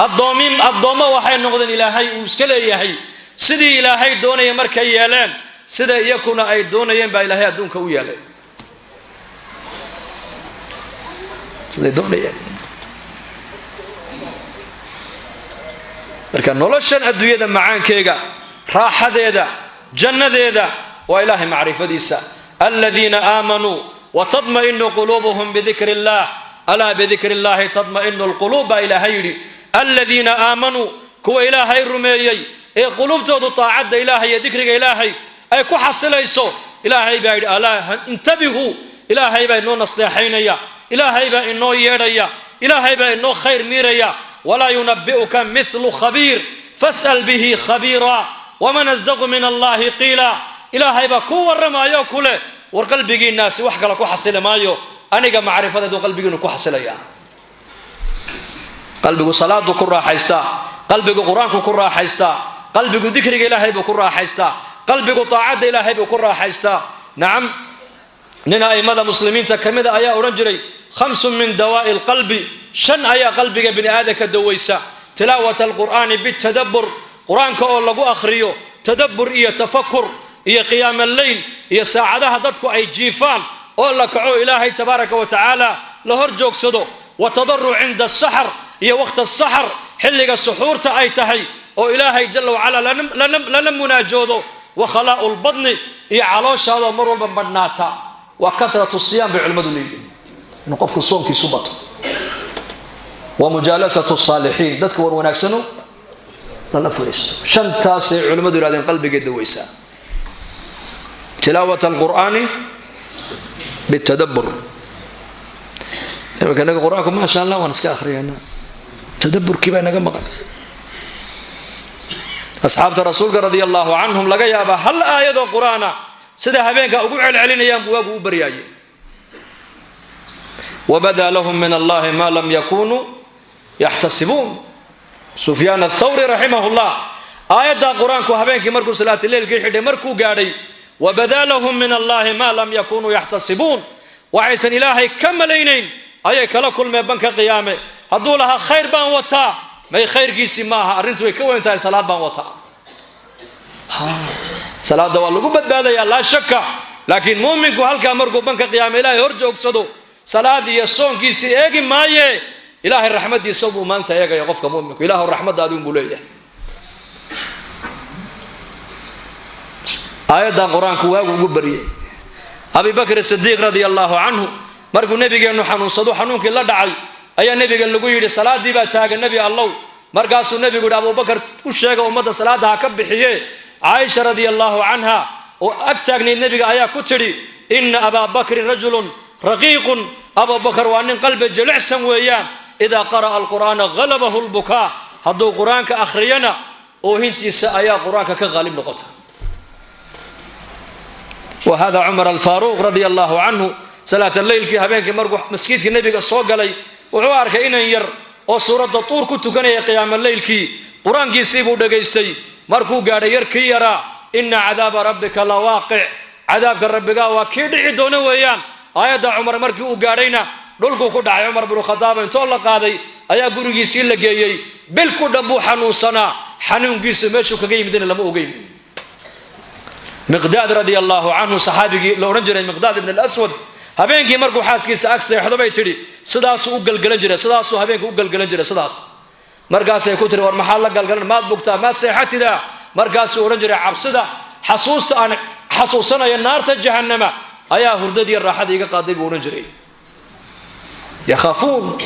Addoomin addoommo waxay noqdeen Ilaahay uu iska leeyahay. Sidii Ilaahay doonaya markay yeeleen, sida iyakuna ay doonayeen baa Ilaahay adduunka u yeelay siday doonayeen. Marka noloshan adduunyada macaankeega, raaxadeeda, jannadeeda waa Ilaahay macrifadiisa. Aladiina aamanuu watadma'inu quluubuhum bidikri illah, alaa bidikri illahi tadma'inu lquluub baa Ilaahay yidhi. Aladiina aamanuu, kuwa Ilaahay rumeeyey ee quluubtoodu taacadda Ilaahay iyo dikriga Ilaahay ay ku xasilayso. Ilaahay baa yidhi, alaa intabihuu. Ilaahay baa inoo nasteexaynaya, Ilaahay baa inoo yeedhaya, Ilaahay baa inoo khayr miiraya. Walaa yunabi'uka mithlu khabiir fas'al bihi khabiira waman asdaqu min allahi qiila. Ilaahay baa kuu warramayo ku leh, war qalbigiinnaasi wax kale ku xasili maayo, aniga macrifadeedu qalbigiinu ku xasilaya. Qalbigu salaadu ku raaxaystaa, qalbigu qur-aanku ku raaxaystaa, qalbigu dikriga Ilaahay buu ku raaxaystaa, qalbigu taacadda Ilaahay buu ku raaxaystaa. Nacam, nin a'immada muslimiinta ka mida ayaa odhan jiray, khamsun min dawaa'i alqalbi, shan ayaa qalbiga bini aadamka dawaysa: tilaawat alqur'aani bitadabbur, qur-aanka oo lagu akhriyo tadabbur iyo tafakur, iyo qiyaam alleyl, iyo saacadaha dadku ay jiifaan oo la kaco Ilaahay tabaaraka wa tacaala la hor joogsado, wa tadaruc cinda asaxar, iyo waqta asaxar, xilliga suxuurta ay tahay oo Ilaahay jala wacala lala munaajoodo, wa khalaa'u lbadni, iyo calooshaadoo mar walba madhnaata, waa karatu siyaam bay culimmadu leeyihiin, inuu qofku soonkiisu bato, wa mujaalasatu saalixiin, dadka war wanaagsano lala fadhiisto. Shantaasay culimmadu yihahdeen qalbigay dawaysaa. Tilaawat alqur'aani bitadabbur. Imanka inaga qur-aanku maasha Allah waan iska akhriyaynaa, tadabburkii baa inaga maqan. Asxaabta rasuulka radia allahu canhum laga yaabaa hal aayadoo qur-aana sida habeenka ugu celcelinayaan buu waagu u baryaayay. Wabadaa lahum min allahi ma lam yakunuu yaxtasibuun. Sufyaan athawri raximah llah aayaddaa qur-aanku habeenkii markuu salaatileylkii xidhay markuu gaadhay, wabadaa lahum min allahi ma lam yakunuu yaxtasibuun, waxaysan Ilaahay ka malaynayn ayay kala kulmeen banka qiyaame. Hadduu lahaa khayr baan wataa, may khayrkiisii ma aha, arrintu way ka weyn tahay. Salaad baan wataa, salaadda waa lagu badbaadayaa laa shaka, laakiin muuminku halkaa markuu banka qiyaame Ilaahay hor joogsado, salaad iyo soonkiisii eegi maaye, Ilaahay raxmaddiisa buu maanta eegaya qofka muminku. Ilaahu raxmaddaadi unbuu leeyahay. Aayaddan qur-aanku waagu ugu baryay. Abi Bakr Sidiiq radia allahu canhu markuu nebigeennu xanuunsado, xanuunkii la dhacay, ayaa nebiga lagu yidhi, salaaddii baa taagan, Nebi Allow. Markaasuu nebigu yidhi, Abubakar u sheega ummadda salaadda ha ka bixiye. Caaisha radia allahu canha oo ag taagnayd nebiga ayaa ku tidhi, ina abaa bakrin rajulun raqiiqun, Abubakar waa nin qalbi jilicsan weeyaan, idaa qara'a alqur'aana halabahu lbukaa, hadduu qur-aanka akhriyana oohintiisa ayaa qur-aanka ka qaalib noqota. Wa hada Cumar alfaaruuq radia allahu canhu salaata leylkii habeenkii markuu maskiidka nebiga soo galay, wuxuu arkay inan yar oo suuradda Tuur ku tukanaya qiyaama leylkii. Qur-aankiisii buu dhegaystay. Markuu gaadhay yarkii yaraa, ina cadaaba rabbika la waaqic, cadaabka rabbigaa waa kii dhici doona weeyaan. Aayadda Cumar markii uu gaadhayna dhulkuu ku dhacay. Cumar binu Khadaab intoo la qaaday ayaa gurigiisii la geeyey. Bil ku dhan buu xanuunsanaa, xanuunkiisu meeshuu kaga yimidna lama ogeyn. Miqdaad radia allaahu canhu, saxaabigii la odhan jiray Miqdaad ibn alaswad, habeenkii markuu xaaskiisa ag seexdo bay tidhi sidaasuu u galgalan jiray, sidaasuu habeenka u galgalan jiray sidaas. Markaasay ku tiri, war maxaad la galgalan, maad bugtaa, maad seexatidaa? Markaasuu odhan jiray, cabsida xasuusta aan xasuusanaya naarta jahannama ayaa hurdadii raaxada iga qaaday, buu odhan jiray. Yakhaafuun,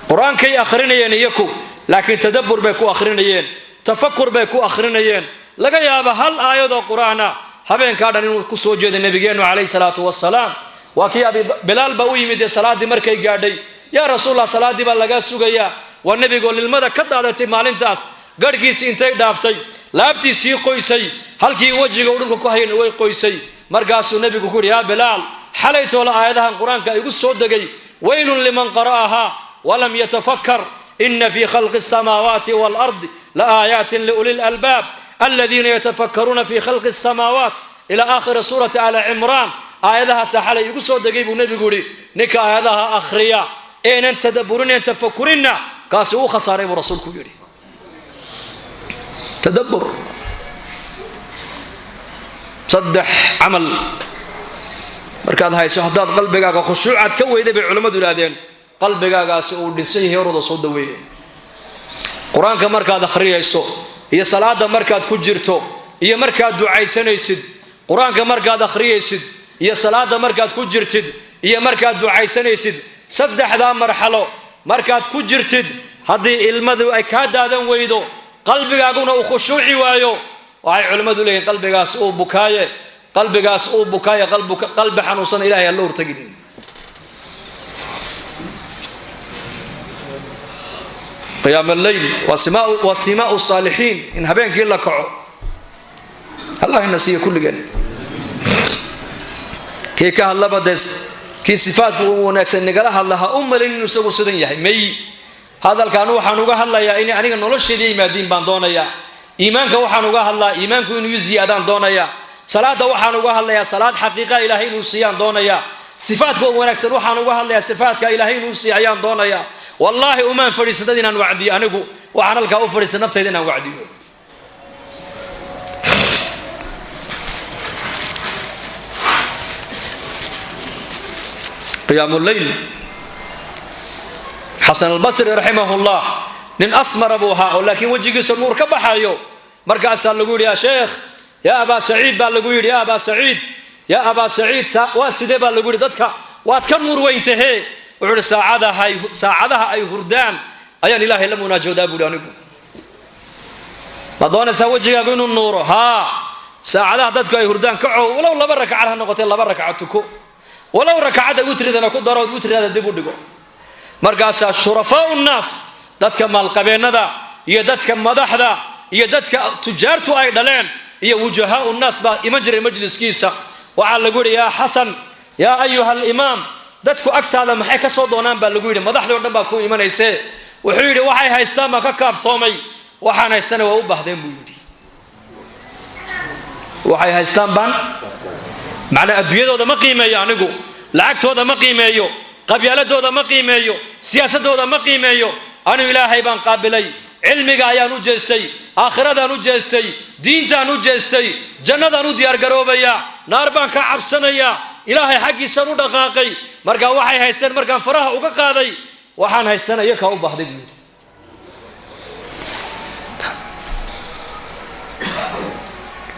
qur-aankay akhrinayeen iyaku, laakiin tadabbur bay ku akhrinayeen, tafakur bay ku akhrinayeen. Laga yaaba hal aayadoo qur-aana habeenkaa dhan inuu ku soo jeeday nabigeennu calayhi salaatu wasalaam. Waa kii Abi Bilaal baa u yimid dee salaaddii markay gaadhay. Yaa Rasuulallah, salaaddii baa lagaa sugayaa. Waa nebigoo lilmada ka daadatay maalintaas, garhkiisii intay dhaaftay laabtiisii qoysay, halkii wejiga uu dhulka ku hayana way qoysay. Markaasuu nebigu ku yidhi, yaa Bilaal, xalaytoola aayadahan qur-aanka igu soo degay, waylun liman qara'ahaa walam yatafakar, ina fii khalqi asamaawaati waalardi la aayaatin liuli lalbaab aladiina yatafakkaruuna fii khalqi asamaawaat, ila aakhiri suurati Ala Cimraan. Aayadahaasa xalay igu soo degay, buu nebigu yidhi. Ninka aayadaha akhriya eenan tadabburin tafakurinna, kaasi uu khasaaray, buu rasuulku yidhi. Tadabbur, saddex camal markaad hayso, haddaad qalbigaaga khushuucaad ka weyday, bay culimmadu yidhahdeen, qalbigaagaasi uu dhinsan yahay, orada soo daweeye. Qur-aanka markaad akhriyayso iyo salaada markaad ku jirto iyo markaad ducaysanaysid, qur-aanka markaad akhriyaysid iyo salaada markaad ku jirtid iyo markaad ducaysanaysid, saddexdaa marxalo markaad ku jirtid, haddii ilmadu ay kaa daadan weydo, qalbigaaguna uu khushuuci waayo, waxay culimmadu leeyihin qalbigaas uu bukaaye, qalbigaas uu bukaaye, qalbi xanuunsan ilahay aan la hortagin. Qiyaam alleyl waa simaau saalixiin, in habeenkii la kaco. Allah ina siiyo kulligeen. Kii ka hadlaba dee, kii sifaadka u wanaagsan nagala hadla, ha u malin inuu isagu sidan yahay. May, hadalkaanu waxaan uga hadlayaa inay aniga nolosheeda yimaadiin baan doonayaa. Iimaanka waxaan uga hadlaa iimaanku inuu i ziyaadaan doonayaa. Salaada waxaan uga hadlayaa salaad xaqiiqa ilaahay inuu siiyaan doonayaa. Sifaadka wanaagsan waxaan uga hadlayaa sifaadka ilaahay inuu siiya ayaan doonayaa. Wallaahi umaan fadhiisan dad inaan wacdiyo, anigu waxaan halkaa u fadhiisan naftayda inaan wacdiyo. Qiyaamu leyl, Xasan Albasri raximahullah nin asmara buu ahaa oo laakiin wejigiisa nuur ka baxayo. Markaasaa lagu yidhi, yaa sheekh, yaa Abaa Saciid baa lagu yidhi, yaa Abaa Saciid, yaa Abaa Saciid, waa sidee, baa lagu yidhi, dadka waad ka nuur weyntahee? Wuxuu ihi, saacadaha ay hurdaan ayaan ilaahay la munaajoodaa, buuhi. Anigu ma doonaysaa wejigaagu inuu nuuro? Haa, saacadaha dadku ay hurdaan kaco, walow laba rakacad ha noqotee, laba rakaca tuko, walow rakacadda witridana ku daro, witridaada dib u dhigo. Markaasaa shurafaau nnaas, dadka maalqabeennada iyo dadka madaxda iyo dadka tujaartu ay dhaleen iyo wujahaau nnaas baa iman jiray majliskiisa. Waxaa lagu yidhi, yaa Xasan, yaa ayuha alimaam, dadku agtaada maxay ka soo doonaan, baa lagu yidhi, madaxdii o dhan baa ku imanaysee. Wuxuu yidhi, waxay haystaan baan ka kaaftoomay, waxaan haystana waa u baahdeen, buu yidhi. Waxay haystaan baan macnaa adduunyadooda ma qiimeeyo, anigu lacagtooda ma qiimeeyo, qabyaaladooda ma qiimeeyo, siyaasadooda ma qiimeeyo. Anigu ilaahay baan qaabilay, cilmiga ayaan u jeestay, aakhiradaan u jeestay, diintaan u jeestay, jannadaan u diyaargaroobayaa, naar baan ka cabsanayaa, ilaahay xaggiisaan u dhaqaaqay. Markaa waxay haysteen markaan faraha uga qaaday, waxaan haystana iyakaa u baahday, buu yidhi.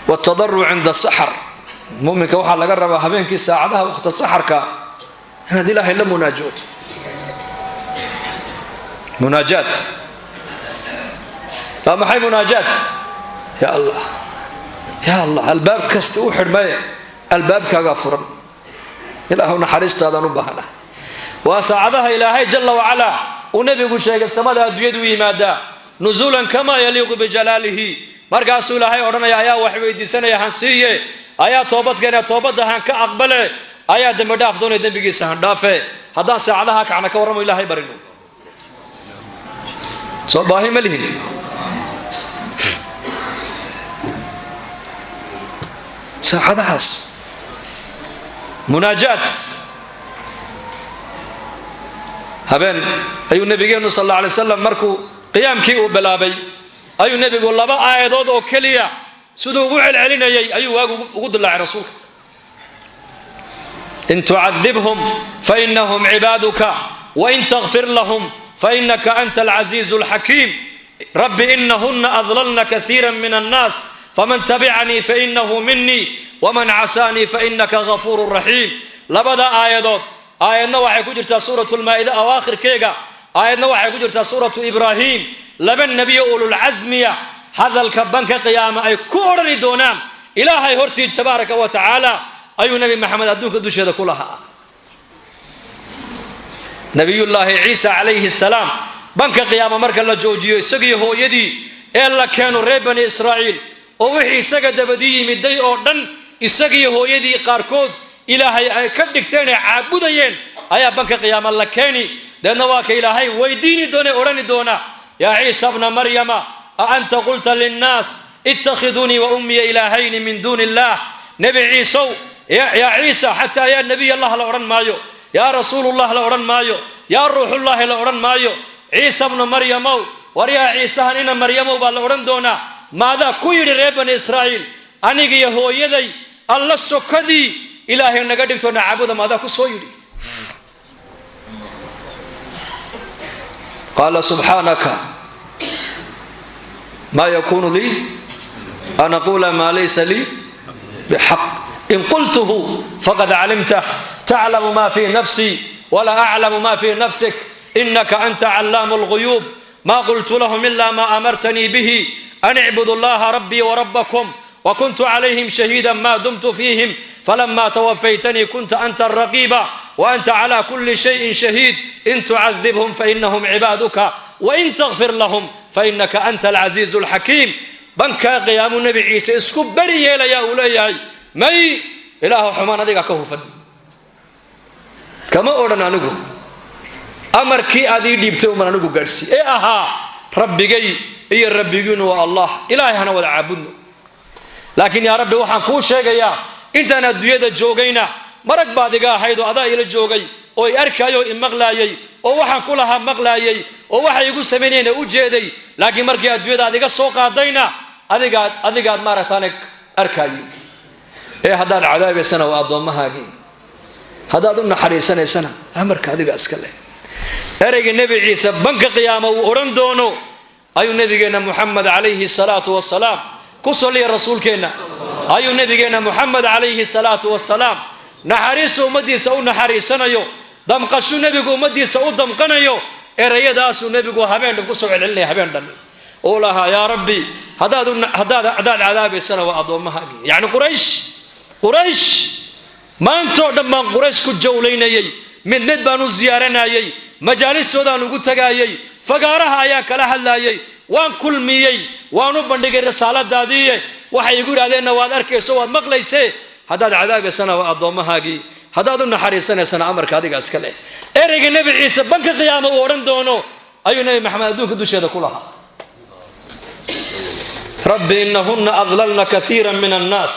Wtadaruc cinda saxar, muminka waxaa laga rabaa habeenkii saacadaha waqta saxarka inaad ilaahay la munaajooto. Munaajaat waa maxay? Munaajaat, ya Allah, ya Allah, albaab kasta u xidhmaye albaabkaagaa furan, ilaahu naxariistaadaan u baahanahay. Waa saacadaha ilaahay jala wacalaa uu nebigu sheegay samada adduunyadu u yimaadaa nusuulan kamaa yaliiqu bijalaalihi. Markaasuu ilaahay odhanaya, ayaa wax weydiisanaya han siiye, ayaa toobadkeena toobadda han ka aqbale, ayaa dembi dhaaf doonaya dembigiisa han dhaafe. Haddaan saacadaha kacna ka warramo ilaahay barino, soo baahi ma lihin. Saacadahaas munaajaat habeen ayuu nabigeennu sal alla alay slam markuu qiyaamkii uu bilaabay ayuu nebigu laba aayadood oo keliya siduu ugu celcelinayay ayuu waagu ugu dilaacay rasuulka. In tucadibhum fainahum cibaaduka wain takfir lahum fainaka anta alcasiizu alxakiim. Rabbi inahuna adlalna kaiira min annaas faman tabicanii fainahu minii waman casaanii fainaka gafuuru raxiim. Labada aayadood, aayadna waxay ku jirtaa suuratu lmaa'ida awaakhirkeega, aayadna waxay ku jirtaa suuratu Ibraahim. Laba nebiyo ululcasmiya hadalka banka qiyaama ay ku odhani doonaan Ilaahay hortii tabaaraka wa tacaala ayuu Nebi Maxamed adduunka dusheeda ku lahaa. Nabiyullaahi Ciisa calayhi salaam banka qiyaama marka la joojiyo isagiyo hooyadii ee la keeno reer Bani Israa'iil oo wixii isaga dabadii yimiday oo dhan, isagiyo hooyadii qaarkood Ilaahay ay ka dhigteen ee caabudayeen ayaa banka qiyaama la keeni. Deedna waa ka Ilaahay weydiini doona, odhani doona: "Yaa Ciisa bna Maryama, a anta qulta linnaas ittakhidunii wa ummiya ilaahayni min duuni illaah?" Nebi Ciisow, yaa Ciisa, xataa yaa nebiy Allah la odhan maayo, yaa rasuulullah la odhan maayo, yaa ruuxullaahi la odhan maayo. Ciisa bnu Maryamow, war yaa Ciisahan ina Maryamow baa la odhan doonaa, maadaa ku yidhi reer Bani Israa'iil anigiyo hooyaday Alla sokadii Ilaahay naga dhigto nacaabuda? Maadaa ku soo yidhi? Qaala subxaanaka, maa yakunu lii an aquula maa laysa lii bixaq, in qultuhu faqad calimtah, taclamu ma fii nafsii walaa aclamu ma fii nafsik, inaka anta callaamu lguyuub, ma qultu lahum ila ma amartanii bihi an icbudu allaha rabbii warabakum, wakuntu calayhim shahiida ma dumtu fiihim, falama twafaytanii kunta anta araqiiba waanta cla kuli shayin shahiid, in tucadibhum fainahum cibaaduka wain takfir lahum fainaka anta alcasiizu alxakiim. Bankaa qiyaamuu Nebi Ciise isku beri yeelayaa, uu leeyahay: "May, Ilaahu, xumaan adigaa ka hufan, kama odhan anigu. Amarkii aad ii dhiibtay uman anigu gaadhsii ee ahaa Rabbigay iyo Rabbigiinu waa Allah, Ilaahay hana wada caabudno. Laakiin yaa Rabbi, waxaan kuu sheegayaa intaan adduunyada joogayna marag baad iga ahayd oo adaa ila joogay oo i arkaayay oo i maqlaayay oo waxaan ku lahaa maqlaayay oo waxay igu samaynayna u jeeday. Laakiin markii adduunyada aad iga soo qaadayna adigaad maaragtaane arkaayay. Ee haddaad cadaabaysana waa addoommahaagii, haddaad u naxariisanaysana amarka adiga iska leh." Ereyga Nebi Ciise banka qiyaama uu odhan doono ayuu nabigeenna Muxamed calayhi salaatu wasalaam ku salliya rasuulkeenna. Ayuu nabigeenna Muxamed calayhi salaatu wasalaam naxariisu ummaddiisa u naxariisanayo, damqashu nebigu ummaddiisa u damqanayo, ereyadaasuu nebigu habeen dhan kusoo celcelinaya, habeen dhan uu lahaa: "Yaa Rabbi, haddaad cadaabaysana waa addoommahaagii." Yacni Quraysh, Quraysh maantoo dhan baan Quraysh ku jawlaynayay, mid mid baan u ziyaaranayay, majaalistoodaan ugu tagaayay, fagaaraha ayaan kala hadlaayay, waan kulmiyey, waan u bandhigay risaaladaadiiye. Waxay igu yidhahdeenna waad arkayso, waad maqlaysee. Haddaad cadaabaysana waa addoommahaagii, haddaad u naxariisanaysana amarka adiga iska leh. Ereyga Nebi Ciise banka qiyaama uu odhan doono ayuu Nebi Maxamed adduunka dusheeda ku lahaa: "Rabbi inahuna adlalna kaiira min annaas."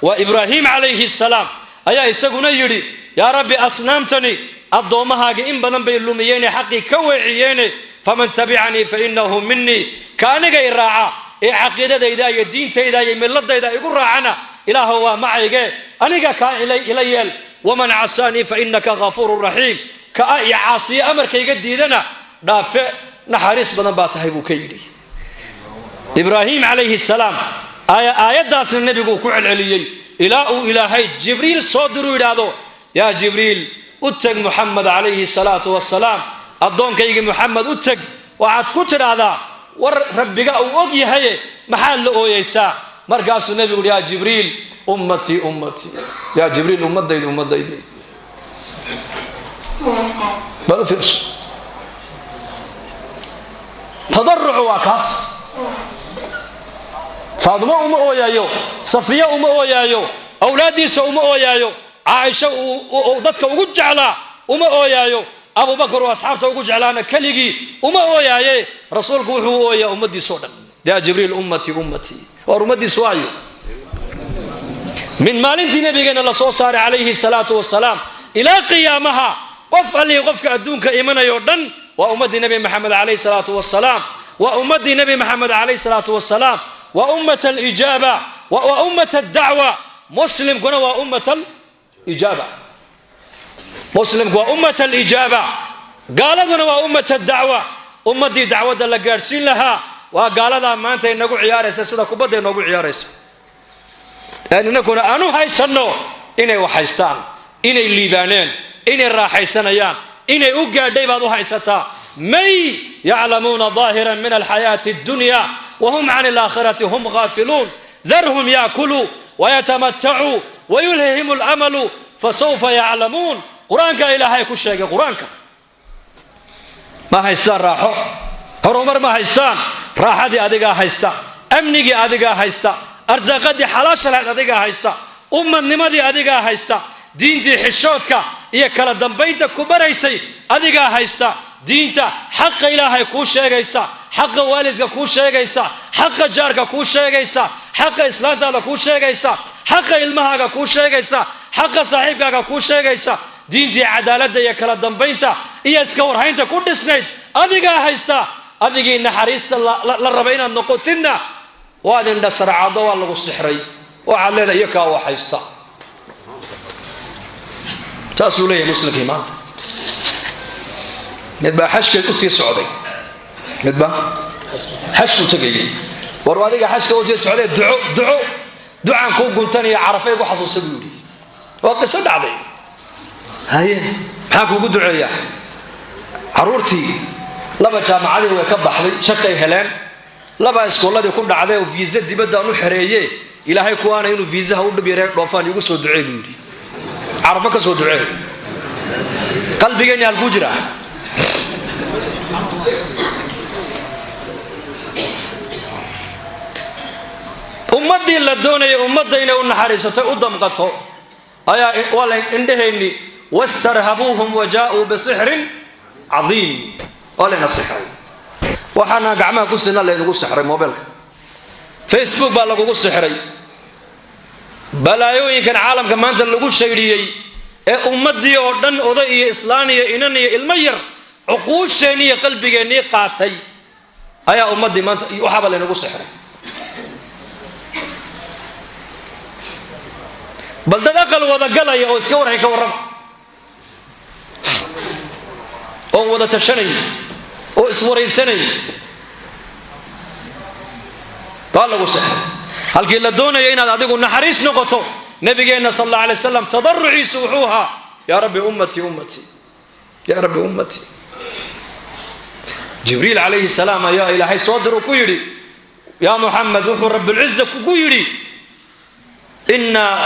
Waa Ibraahim calayhi salaam ayaa isaguna yidhi: "Yaa Rabbi, asnaamtani addoommahaaga in badan bay lumiyeene, xaqii ka weeciyeene. Faman tabicanii fainahu minii, ka anigay raaca ee caqiidadayda iyo diintayda iyo milladayda igu raacana, Ilaahu waa macayge, aniga kaa ila yeel. Waman casaanii fainaka ghafuuru raxiim, ka i caasiye, amarkayga diidana dhaafe, naxariis badan baa tahay," buu ka yidhi Ibraahim calayhi salaam. Aayaddaasna nebigu uu ku celceliyey ilaa uu Ilaahay Jibriil soo diruu, yidhaahdo: "Yaa Jibriil, u teg Muxamed calayhi salaatu wasalaam, addoonkaygii Muxamed u teg, waxaad ku tidhaahdaa war Rabbiga uu og yahaye, maxaad la ooyeysaa?" Markaasuu nebigu uhi: "Yaa Jibriil, ummatii, ummatii, yaa Jibriil, ummadaydi, ummadaydi." Bal u fiirso, tadarucu waa kaas. Faadimo uma ooyaayo, Safiya uma ooyaayo, awlaaddiisa uma ooyaayo, Caaisha uu dadka ugu jeclaa uma ooyaayo, Abubakar uu asxaabta ugu jeclaana keligii uma ooyaaye. Rasuulku wuxuu u ooyaa ummaddiisa o dhan. "Yaa Jibriil, ummatii, ummatii." Waar ummaddiis waayo? Min maalintii nabigeena la soo saaray calayhi salaatu wasalaam ilaa qiyaamaha, qof allihii qofka adduunka imanayoo dhan waa ummaddii Nebi Maxamed calayhi salaatu wasalaam, waa ummaddii Nebi Maxamed calayhi salaatu wasalaam, waa ummat alijaaba, waa ummat addacwa. Muslimkuna waa ummat alijaaba, muslimku waa ummat alijaaba, gaaladuna waa ummat addacwa. Ummaddii dacwadda la gaadhsiin lahaa waa gaaladaa maanta inagu ciyaaraysa sida kubadda inoogu ciyaaraysa, inakuna aanu haysanno inay wax haystaan, inay liibaaneen, inay raaxaysanayaan, inay u gaadhay baad u haysataa. May yaclamuuna ظaahiran min alxayaati اddunya wahum can alaakhirati hum gaafiluun. Darhum yaakuluu wayatamatacuu wayulhihim alamalu fasawfa yaclamuun. Qur-aanka Ilaahay ku sheegay. Qur-aanka ma haystaan raaxo, horumar ma haystaan. Raaxadii adigaa haysta, amnigii adigaa haysta, arsaaqadii xalaasha lahayd adigaa haysta, ummadnimadii adigaa haysta, diintii xishoodka iyo kala dambaynta ku baraysay adigaa haysta, diinta xaqa Ilaahay kuu sheegaysa, xaqa waalidka kuu sheegaysa, xaqa jaarka kuu sheegaysa, xaqa islaantaada kuu sheegaysa, xaqa ilmahaaga kuu sheegaysa, xaqa saaxiibkaaga kuu sheegaysa, diintii cadaaladda iyo kala dambaynta iyo iska warhaynta ku dhisnayd adigaa haysta. Adigii naxariista la rabay inaad noqotidna waad indhasarcado, waa lagu sixray. Waxaad leedahay iyo kaa wax haysta. Saasuu leeyahay muslimkii maanta. Mid baa xajka usii socday, midba xajku tegayay. War adiga xajka usii socday, duco, duco, ducaan kuu guntanaya, carafay ku xasuusa, buu yidhi. Waa qiso dhacday. Haye, maxaa kuugu duceeyaa? Caruurtii laba jaamacadii way ka baxday, shaqay heleen, laba iskooladii ku dhacday oo viisa dibaddaan u xereeye. Ilaahay kuwaana inuu viisaha u dhib yaree dhoofaan iigu soo ducee, buu yidhi. Carafo ka soo ducee. Qalbigeenni halkuu jiraa? Ummaddii la doonayay ummadda inay u naxariisatay, u damqato, ayaa waa la indhahayni. Wastarhabuuhum wa jaa-uu bisixrin cadiim. Waa layna sixray. Waxaana gacmaha ku sina laynagu sixray. Mobeelka Facebook baa lagugu sixray. Balaayooyinkan caalamka maanta lagu shaydhiyey ee ummaddii oo dhan, oday iyo islaan iyo inan iyo ilmo yar, cuquusheenni iyo qalbigeennii qaatay, ayaa ummaddii maanta waxaaba laynagu sixray. Bal dad aqal wada galaya oo iska warhay ka warrama, oon wada tashanayn oo iswaraysanayn, waa lagu sexray. Halkii la doonaya inaad adigu naxariis noqoto, nabigeenna sal alla alay slam tadaruciisu wuxuu ahaa: yaa rabbi ummatii, ummatii, yaa rabbi ummatii. Jibriil calayhi salaam ayaa Ilaahay soo diru, ku yidhi: yaa Muxamed, wuxuu Rabulciza kugu yidhi: innaa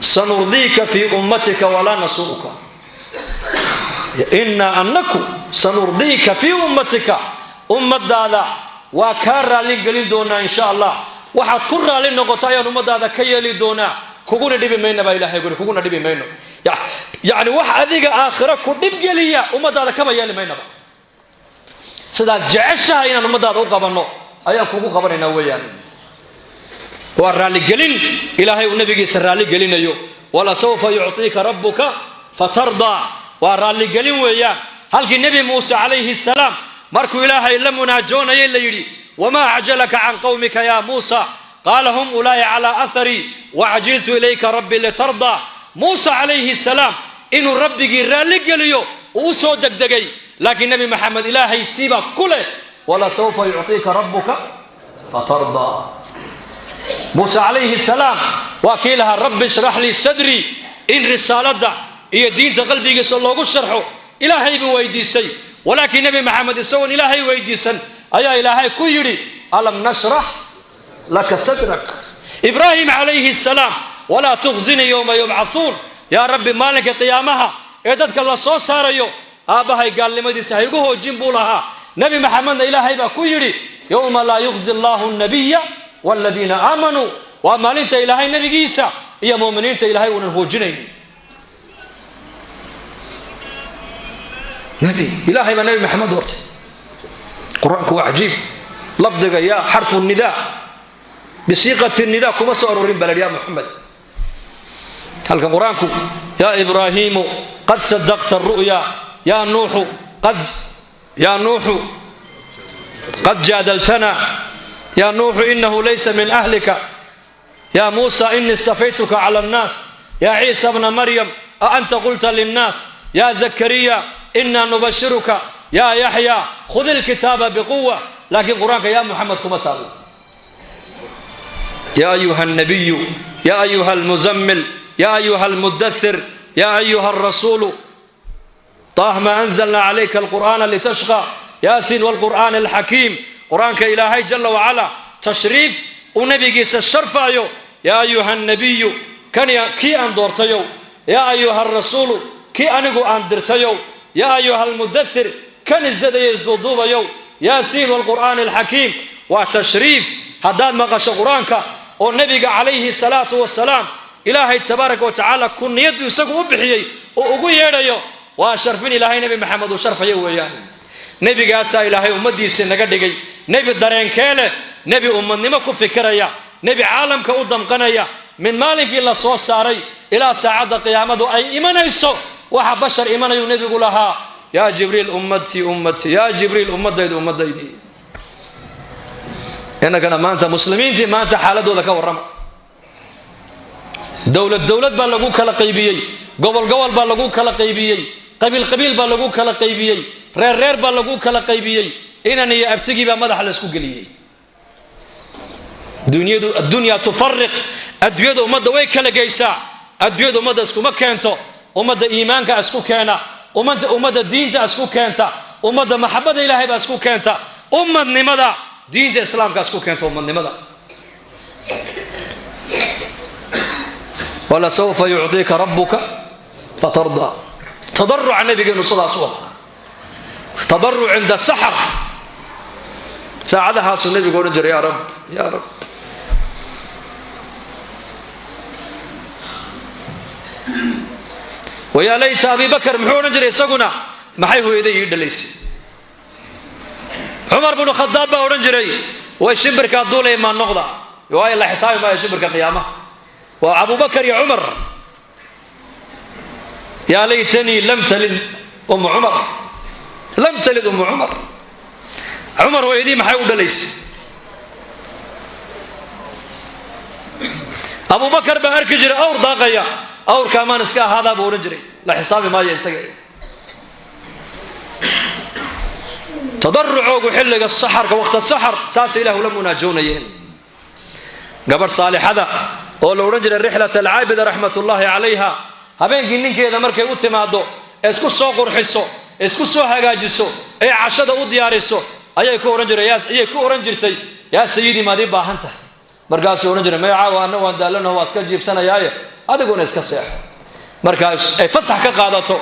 sanurdiika fii ummatika walaa nasuuka. Innaa annaku sanurdiika fii ummatika, ummadaada waa kaa raallin gelin doonaa insha Allah. Waxaad ku raalli noqoto ayaan ummadaada ka yeeli doonaa, kuguna dhibi mayna, baa Ilahay guri. Kuguna dhibi mayno, yacni wax adiga aakhiro ku dhibgeliya ummadaada kaba yeeli maynaba. Sidaad jeceshahay inaan ummadaada u qabanno ayaan kugu qabanaynaa weeyaan. Waa raalligelin Ilaahay uu nabigiisa raalligelinayo. Walasawfa yucطiika rabbuka fatardaa, waa raalligelin weeyaan. Halkii Nebi Muuse calayhi salaam markuu Ilaahay la munaajoonayay la yidhi: wamaa acjalaka can qowmika ya Muusa? Qaala hum ulaa'i calaa aharii wacajiltu ilayka rabbi litardaa. Muuse calayhi salaam inuu rabbigii raalligeliyo uu u soo degdegay, laakiin Nebi Maxamed Ilaahay siba ku leh: walasawfa yucطiika rabbuka fatardaa. Muuse calayhi salaam waa kii lahaa: rabbi ishrax lii sadrii. In risaaladda iyo diinta qalbigiisa loogu sharxo Ilaahay buu weydiistay. Walaakiin Nebi Maxamed isagoon Ilaahay weydiisan ayaa Ilaahay ku yidhi: alam nashrax laka sadrak. Ibraahim calayhi salaam: walaa tukhzinii yowma yubcathuun. Yaa Rabbi, maalinka qiyaamaha ee dadka la soo saarayo aabbahay gaalnimadiisa haygu hoojin, buu lahaa. Nebi Maxamedna Ilaahay baa ku yidhi: yowma laa yukhzi allahu nabiya waaladiina aamanuu. Waa maalinta Ilaahay nebigiisa iyo muuminiinta Ilaahay uunan hoojinaynin. Nebi Ilaahay baa Nebi Maxamed doortay. Qur-aanku waa cajiib. Lafdiga yaa xarfu nidaa, bisiiqati nidaa kuma soo arorin baa la yidhi ya Muxamed. Halkan Qur-aanku yaa Ibraahiimu qad sadaqta aru'ya, yaa Nuuxu qad, yaa Nuuxu qad jaadaltana, yaa Nuuxu inahu laysa min ahlika, yaa Muusa inii istafaytuka cala annaas, yaa Ciisa bna Maryam a anta qulta linnaas, yaa Zakariya inaa nubashiruka, yaa Yaxya khudi ilkitaaba biquwa. Laakiin Qur-aanka yaa Muxamed kuma taalo. Yaa ayuha alnabiyu, yaa ayuha almuzammil, yaa ayuha almudathir, yaa ayuha alrasuulu, طه ma anzalna calayka alqur'aana litashqa, Yaasiin walqur'aani alxakiim. Qur-aanka Ilaahay jala wacala tashriif uu nabigiisa sharfaayo: yaa ayuha alnabiyu, kan kii aan doortayow, yaa ayuha alrasuulu, kii anigu aan dirtayow, yaa ayuha almudathir, kan isdadaya isduuduubayow, Yaasiin walqur'aani alxakiim. Waa tashriif. Haddaad maqasho Qur-aanka oo nebiga calayhi salaatu wasalaam Ilaahay tabaaraka wa tacaala kuniyaddu isagu u bixiyey oo ugu yeedhayo, waa sharfin Ilaahay Nebi Maxamed uu sharfayo weeyaan. Nebigaasaa Ilaahay ummaddiisii naga dhigay. Nebi dareenkee leh, nebi ummadnimo ku fikiraya, nebi caalamka u damqanaya, min maalinkii la soo saaray ilaa saacadda qiyaamadu ay imanayso waxa bashar imanayuu nebigu lahaa: yaa Jibriil, ummatii, ummatii, yaa Jibriil, ummadaydu, ummadaydii. Innakana maanta muslimiintii maanta xaaladooda ka warrama. Dowlad dowlad baa lagu kala qaybiyey, gobol gobol baa lagu kala qaybiyey, qabiil qabiil baa lagu kala qaybiyey, reer reer baa lagu kala qaybiyey, inan iyo abtigii baa madaxa laysku geliyey. Dunyadu addunya tufariq, adduunyada ummadda way kala geysaa, adduunyada ummadda iskuma keento. Ummadda iimaanka isku keena, ummadda diinta isku keenta, ummadda maxabada Ilaahay baa isku keenta, ummadnimada diinta Islaamka isku keenta ummadnimada. Walasawfa yucطiika rabuka fatardaa. Tadaruca nabigeenu sidaas u ahaa, tadaruc cinda saxar, saacadahaasuu nebigu odhan jiray: yaa Rab, yaa Rab. Wayaa layta Abi Bakar muxuu odhan jiray isaguna: maxay hooyaday ii dhalaysay? Cumar bnu Khadaab baa odhan jiray: way shimbirkaa duulaya maa noqda, waayo la xisaabi maayo shimbirka qiyaamaha. Waa Abubakar iyo Cumar. Yaa laytanii lam talid ummu Cumar, lam talid ummu Cumar. Cumar hooyadii maxay u dhalaysay? Abubakar baa arki jiray awr daaqaya, awrka amaan iska ahaadaa buu odhan jiray, la xisaabi maayo isaga. Tadarucoogu xilliga saxarka, waqta saxar, saasay Ilah ula munaajoonayeen. Gabadh saalixada oo la odhan jiray Rixlat Alcaabida raxmatullaahi calayha, habeenkii ninkeeda markay u timaado ee isku soo qurxiso, ee isku soo hagaajiso, ee cashada u diyaariso, ayay ku ohan jiray, ayay ku odhan jirtay: yaa sayidii, maad ii baahan tahay? Markaasuu odhan jiray: maya, caawa anna waan daallanaho, waa iska jiibsanayaaye, adiguna iska seexo. Markaas ay fasax ka qaadato,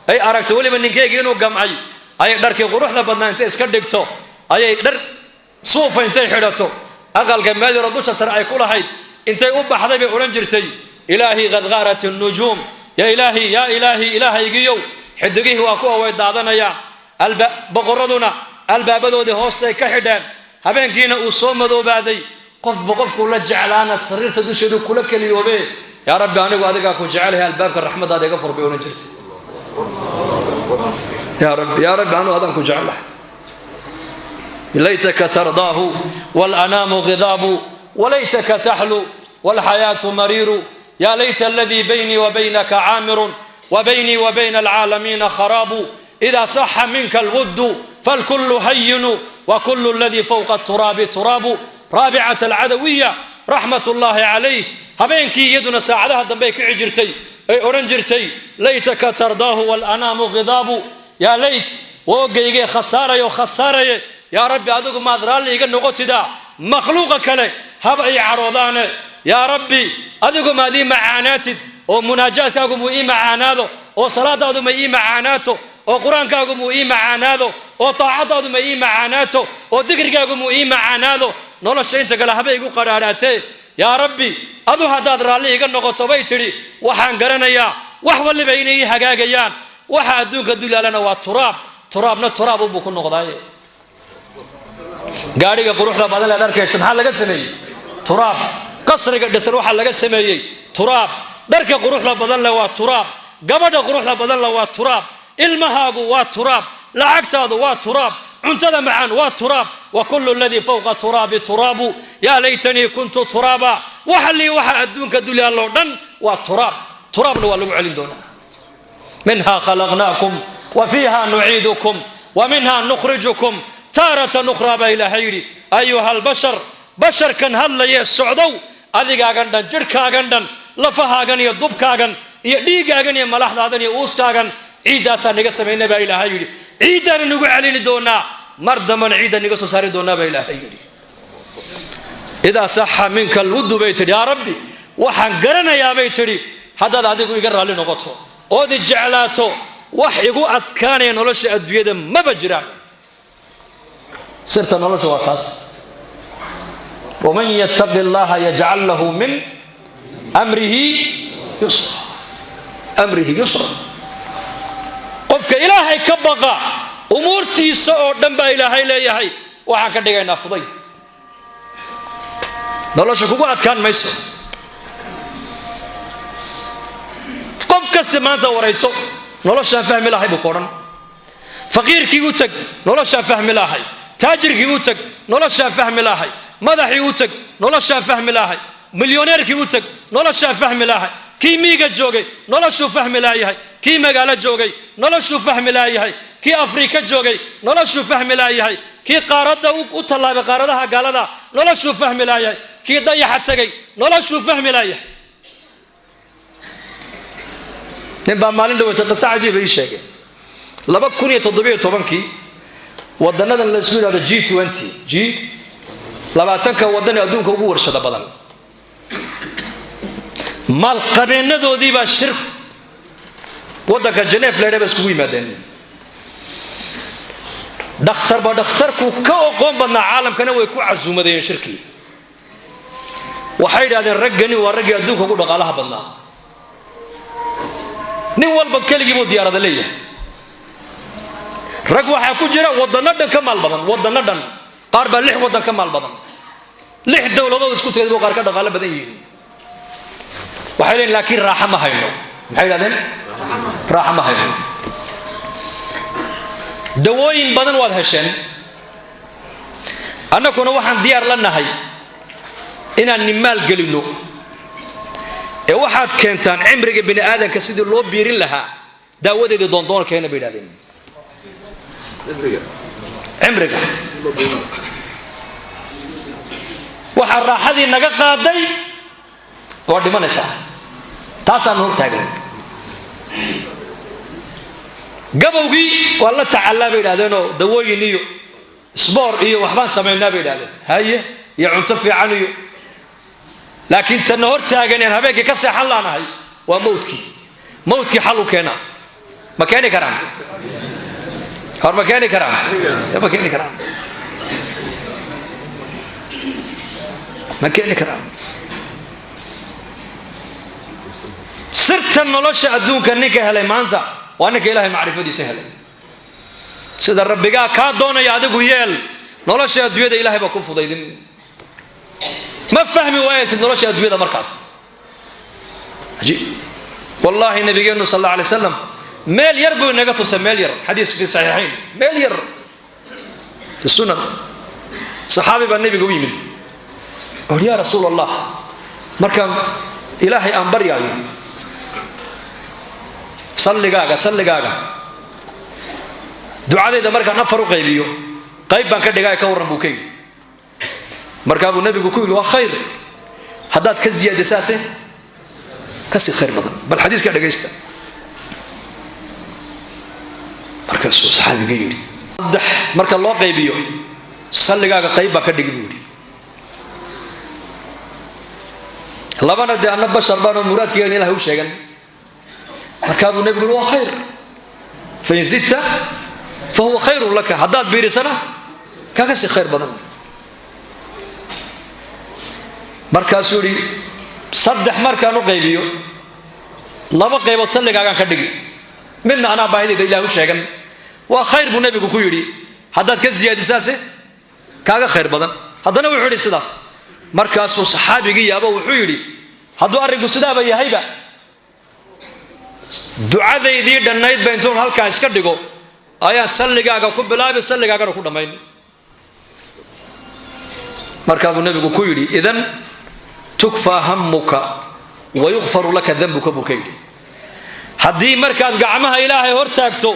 ay aragto weliba ninkeygii inuu gamcay, ayay dharkii quruxda badnaa intay iska dhigto, ayay dhar suufa intay xidhato, aqalka meel yaroo dusha sare ay ku lahayd intay u baxday bay odhan jirtay: ilaahii qad qaarat nujuum, yaa ilaahi, yaa ilaahi, ilaahaygiyow, xidigihii waa kuwa way daadanayaan, boqoraduna albaabadoodii hoostay ka xidheen, habeenkiina uu soo madoobaaday, qofba qofkuu la jeclaana sariirta dusheedu kula keliyoobe, yaa Rabbi, anigu adigaa ku jecelahay, albaabka raxmadaada iga fur, bay odhan jirtay. Yaa Rabbi, yaa Rabbi, anigu adaan ku jecelahay. Laytaka tardaahu walanaamu ghidaabu, walaytaka taxlu walxayaatu mariiru, yaa layta aladii baynii wa baynaka caamirun, wa baynii wa bayna alcaalamiina kharaabu, ida saxa minka alwuddu falkullu hayinu, wa kullu aladii fowqa aturaabi turaabu. Raabicat Alcadawiya raxmat ullaahi calayh, habeenkii iyaduna saacadaha dambe ay kici jirtay, ay odhan jirtay: laytaka tardaahu walanaamu ghidaabu, yaa layt, woogaygee khasaarayo khasaaraye, yaa Rabbi, adigu maad raalli iga noqotidaa, makhluuqa kale haba ay cadhoodaane, yaa Rabbi, adigu maad ii macaanaatid, oo munaajaadkaagu muu ii macaanaado, oo salaadaadu ma ii macaanaato, oo Qur-aankaagu muu ii macaanaado, oo taacadaadu ma ii macaanaato, oo dikrigaagu muu ii macaanaado, nolosha inta kale haba igu qadhaadhaatee, yaa Rabbi, adu haddaad raalli iga noqoto, bay tidhi, waxaan garanayaa wax waliba inay ii hagaagayaan, waxa adduunka dulyaalana waa turaab, turaabna turaab unbuu ku noqdaaye. Gaadhiga quruxda badan leed arkaysa maxaa laga sameeyey? Turaab. Qasriga dhisan waxaa laga sameeyey turaab. Dharka quruxda badan leh waa turaab. Gabadha quruxda badan leh waa turaab. Ilmahaagu waa turaab. Lacagtaadu waa turaab. Cuntada macaan waa turaab. Wa kullu aladii fawqa turaabi turaabu, yaa laytanii kuntu turaaba. Waxa lii waxa adduunka dul yaalloo dhan waa turaab. Turaabna waa lagu celin doonaa. Minhaa khalaqnaakum wa fiiha nuciidukum wa minhaa nukhrijukum taaratan ukhraa baa Ilaahay yidhi. Ayuha albashar, basharkan hadlayee socdow, adigaagan dhan, jidhkaagan dhan, lafahaagan iyo dubkaagan iyo dhiiggaagan iyo malaxdaadan iyo uuskaagan, ciiddaasaa naga samaynay baa Ilaahay yidhi. Ciiddaana nagu celini doonaa, mar dambana ciidda naga soo saari doonaa baa Ilaahay yidhi. Idaa saxa minka alwuddu bay tidhi, yaa Rabbi, waxaan garanayaa bay tidhi, haddaad adigu iga raalli noqoto ood i jeclaato, wax igu adkaanaya nolosha adduunyada maba jiraan. Sirta nolosha waa taas. Waman yattaqi Allaha yajcal lahu min amrihi yusra, amrihi yusra. Qofka Ilaahay ka baqa, umuurtiisa oo dhan baa Ilaahay leeyahay waxaan ka dhigaynaa fuday. Nolosha kugu adkaan mayso. Qof kasta maanta warayso, noloshaan fahmi lahay buu ku odhan. Faqiirkii u tag, noloshaan fahmi lahay. Taajirkii u tag, noloshaan fahmi lahay. Madaxii u tag, noloshaan fahmi lahay. Milyoneerkii u tag, noloshaan fahmi lahay. Kii miiga joogay noloshuu fahmi laayahay. Kii magaalo joogay noloshuu fahmi laayahay. Kii Afrika joogay noloshuu fahmi laayahay. Kii qaaradda u tallaabay, qaaradaha gaalada, noloshuu fahmi laayahay. Kii dayaxa tegay noloshuu fahmi laayahay. Nin baa maalin dhaweytay qiso cajiiba ii sheegay. 2017-kii wadanadan la isku yidhahdo G20, G20-ka waddan ee adduunka ugu warshada badan, maalqabeennadoodii baa shir waddanka Geneef leydha ba iskugu yimaadeen. Dhakhtarba dhakhtarku ka oqoon badnaa caalamkana way ku casuumadayeen shirkii. Waxay yidhahdeen, raggani waa raggii adduunka ugu dhaqaalaha badnaa, nin walba keligii buu diyaarada leeyahay. Rag waxaa ku jira waddanno dhan ka maal badan, waddanno dhan. Qaar baa lix waddan ka maal badan, lix dowladood isku tagay buu qaar ka dhaqaalo badan yihiin. Waxay leeyihin, laakiin raaxa ma hayno. Maxay yidhahdeen? Raaxa ma hayno. Dawooyin badan waad hesheen, annakuna waxaan diyaar la nahay inaan nimaal gelinno, ee waxaad keentaan cimriga bini aadanka sidii loo biirin lahaa daawadeedii doondoonkeena, bay yidhahdeen. Cimriga waxaa raaxadii naga qaaday waa dhimanaysaa, taasaan hor taagan. Gabowgii waa la tacallaa bay yidhahdeenoo dawooyin iyo sboor iyo waxbaan samaynaa bay yidhahdeen, haye, iyo cunto fiican iyo, laakiin tanna hor taaganeen habeenkii ka seexan laanahay waa mawdkii. Mawdkii xal u keenaa. Ma keeni karaan? Hor ma keeni karaan? Ma keeni karaan? Ma keeni karaan? Sirta nolosha adduunka ninka helay maanta waa ninka Ilaahay macrifadiisa helay. Sida rabbigaa kaa doonaya adigu yeel, nolosha adduunyada Ilahay baa ku fudaydin. Ma fahmi waayaysid nolosha adduunyada markaas. Ajiib. Wallaahi, nabigeenu sal alla alay slam meel yar buu inaga tusay, meel yar, xadiis fi saxiixayn, meel yar fi sunan. Saxaabi baa nabiga u yimid or, yaa Rasuul Allah, markaan Ilaahay aan baryaayo, salligaaga salligaaga ducadayda markaan afar u qaybiyo, qayb baan ka dhigaa, ka warran, buu ka yidhi. Markaa buu nabigu ku yidhi, waa khayr, haddaad ka ziyaadisaase kasii khayr badan. Bal xadiiska dhegaysta. Markaasuu saxaabiga yidhi, saddex marka loo qaybiyo salligaaga qayb baan ka dhigi, buu yidhi. Labana dee anna bashar baan oo muraadkaygan Ilahay u sheegan. Markaa buu nebigu yidhi, waa khayr, fain zidta fa huwa khayrun laka, haddaad biirisana kaaga sii khayr badan. Markaasuu yidhi, saddex markaan u qaybiyo, laba qaybood salligaagaan ka dhigi, midna anaa baahidayda Ilaah u sheegan. Waa khayr, buu nebigu ku yidhi, haddaad ka siyaadisaase kaaga khayr badan. Haddana wuxuu yidhi sidaas. Markaasuu saxaabigii yaabo, wuxuu yidhi, hadduu arrinku sidaaba yahayba, Ducadaydii dhannayd ba intuun halkaa iska dhigo ayaan salligaaga ku bilaabi, salligaagana ku dhammayn. Markaa buu nebigu ku yidhi: "Idan tukfaa hammuka wa yukfaru laka danbuka," buu ka yidhi. Haddii markaad gacmaha Ilaahay hor taagto,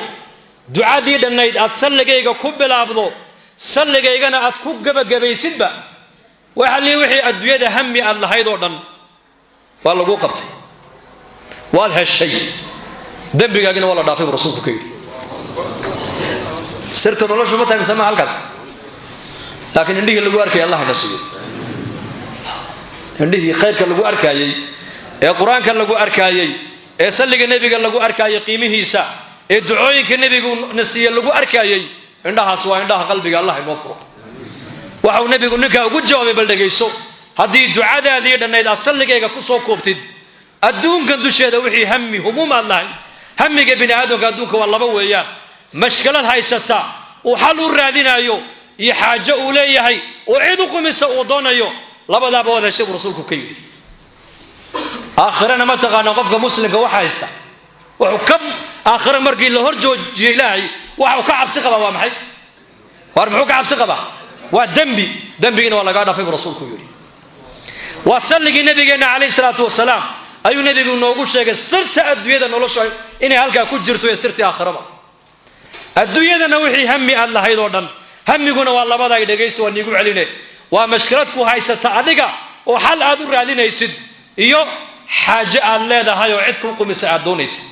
ducadii dhannayd aad salligayga ku bilaabdo, salligaygana aad ku gebagabaysidba, waxa lii wixii adduunyada hami aad lahayd oo dhan waa laguu qabtay, waad heshay, dembigaagina waa la dhaafay, buu rasuulku ka yidhi. Sirta noloshu ma tahay mise ma halkaas? Laakiin indhihii lagu arkaya Allah ina siiyo, indhihii khayrka lagu arkaayey, ee Qur-aanka lagu arkaayey, ee salliga Nebiga lagu arkaayey qiimihiisa, ee ducooyinka Nebigu na siiye lagu arkaayey, indhahaas waa indhaha qalbiga. Allah inoo furo. Waxau nebigu ninkaa ugu jawaabay, bal dhegayso: haddii ducadaadii dhannayd aad salligayga ku soo koobtid, adduunkan dusheeda wixii hami humuum aad lahayd. Hamiga bini aadamka adduunka waa laba weeyaan: mashkalad haysata uu xal u raadinayo iyo xaajo uu leeyahay oo cid u qumisa uu doonayo. Labadaaba waad heshay, buu rasuulku ka yidhi. Aakhirana ma taqaana qofka muslimka waxa haysta? Wuxuu ka aakhire markii la hor joojiyo Ilaahay, waxa uu ka cabsi qabaa waa maxay? Waar muxuu ka cabsi qabaa? Waa dembi. Dembigiina waa lagaa dhaafay, buu rasuulku yidhi. Waa salligii nabigeenna calayhi salaatu wasalaam ayuu nebigu noogu sheegay sirta adduunyada nolosha inay halkaa ku jirto iyo sirtii aakhiraba. Adduunyadana wixii hami aad lahayd oo dhan, hamiguna waa labada ay, dhegaysto, waa niigu celine: waa mashkilad ku haysata adiga oo xal aad u raadinaysid, iyo xaajo aad leedahay oo cid kuu qumisa aad doonaysid.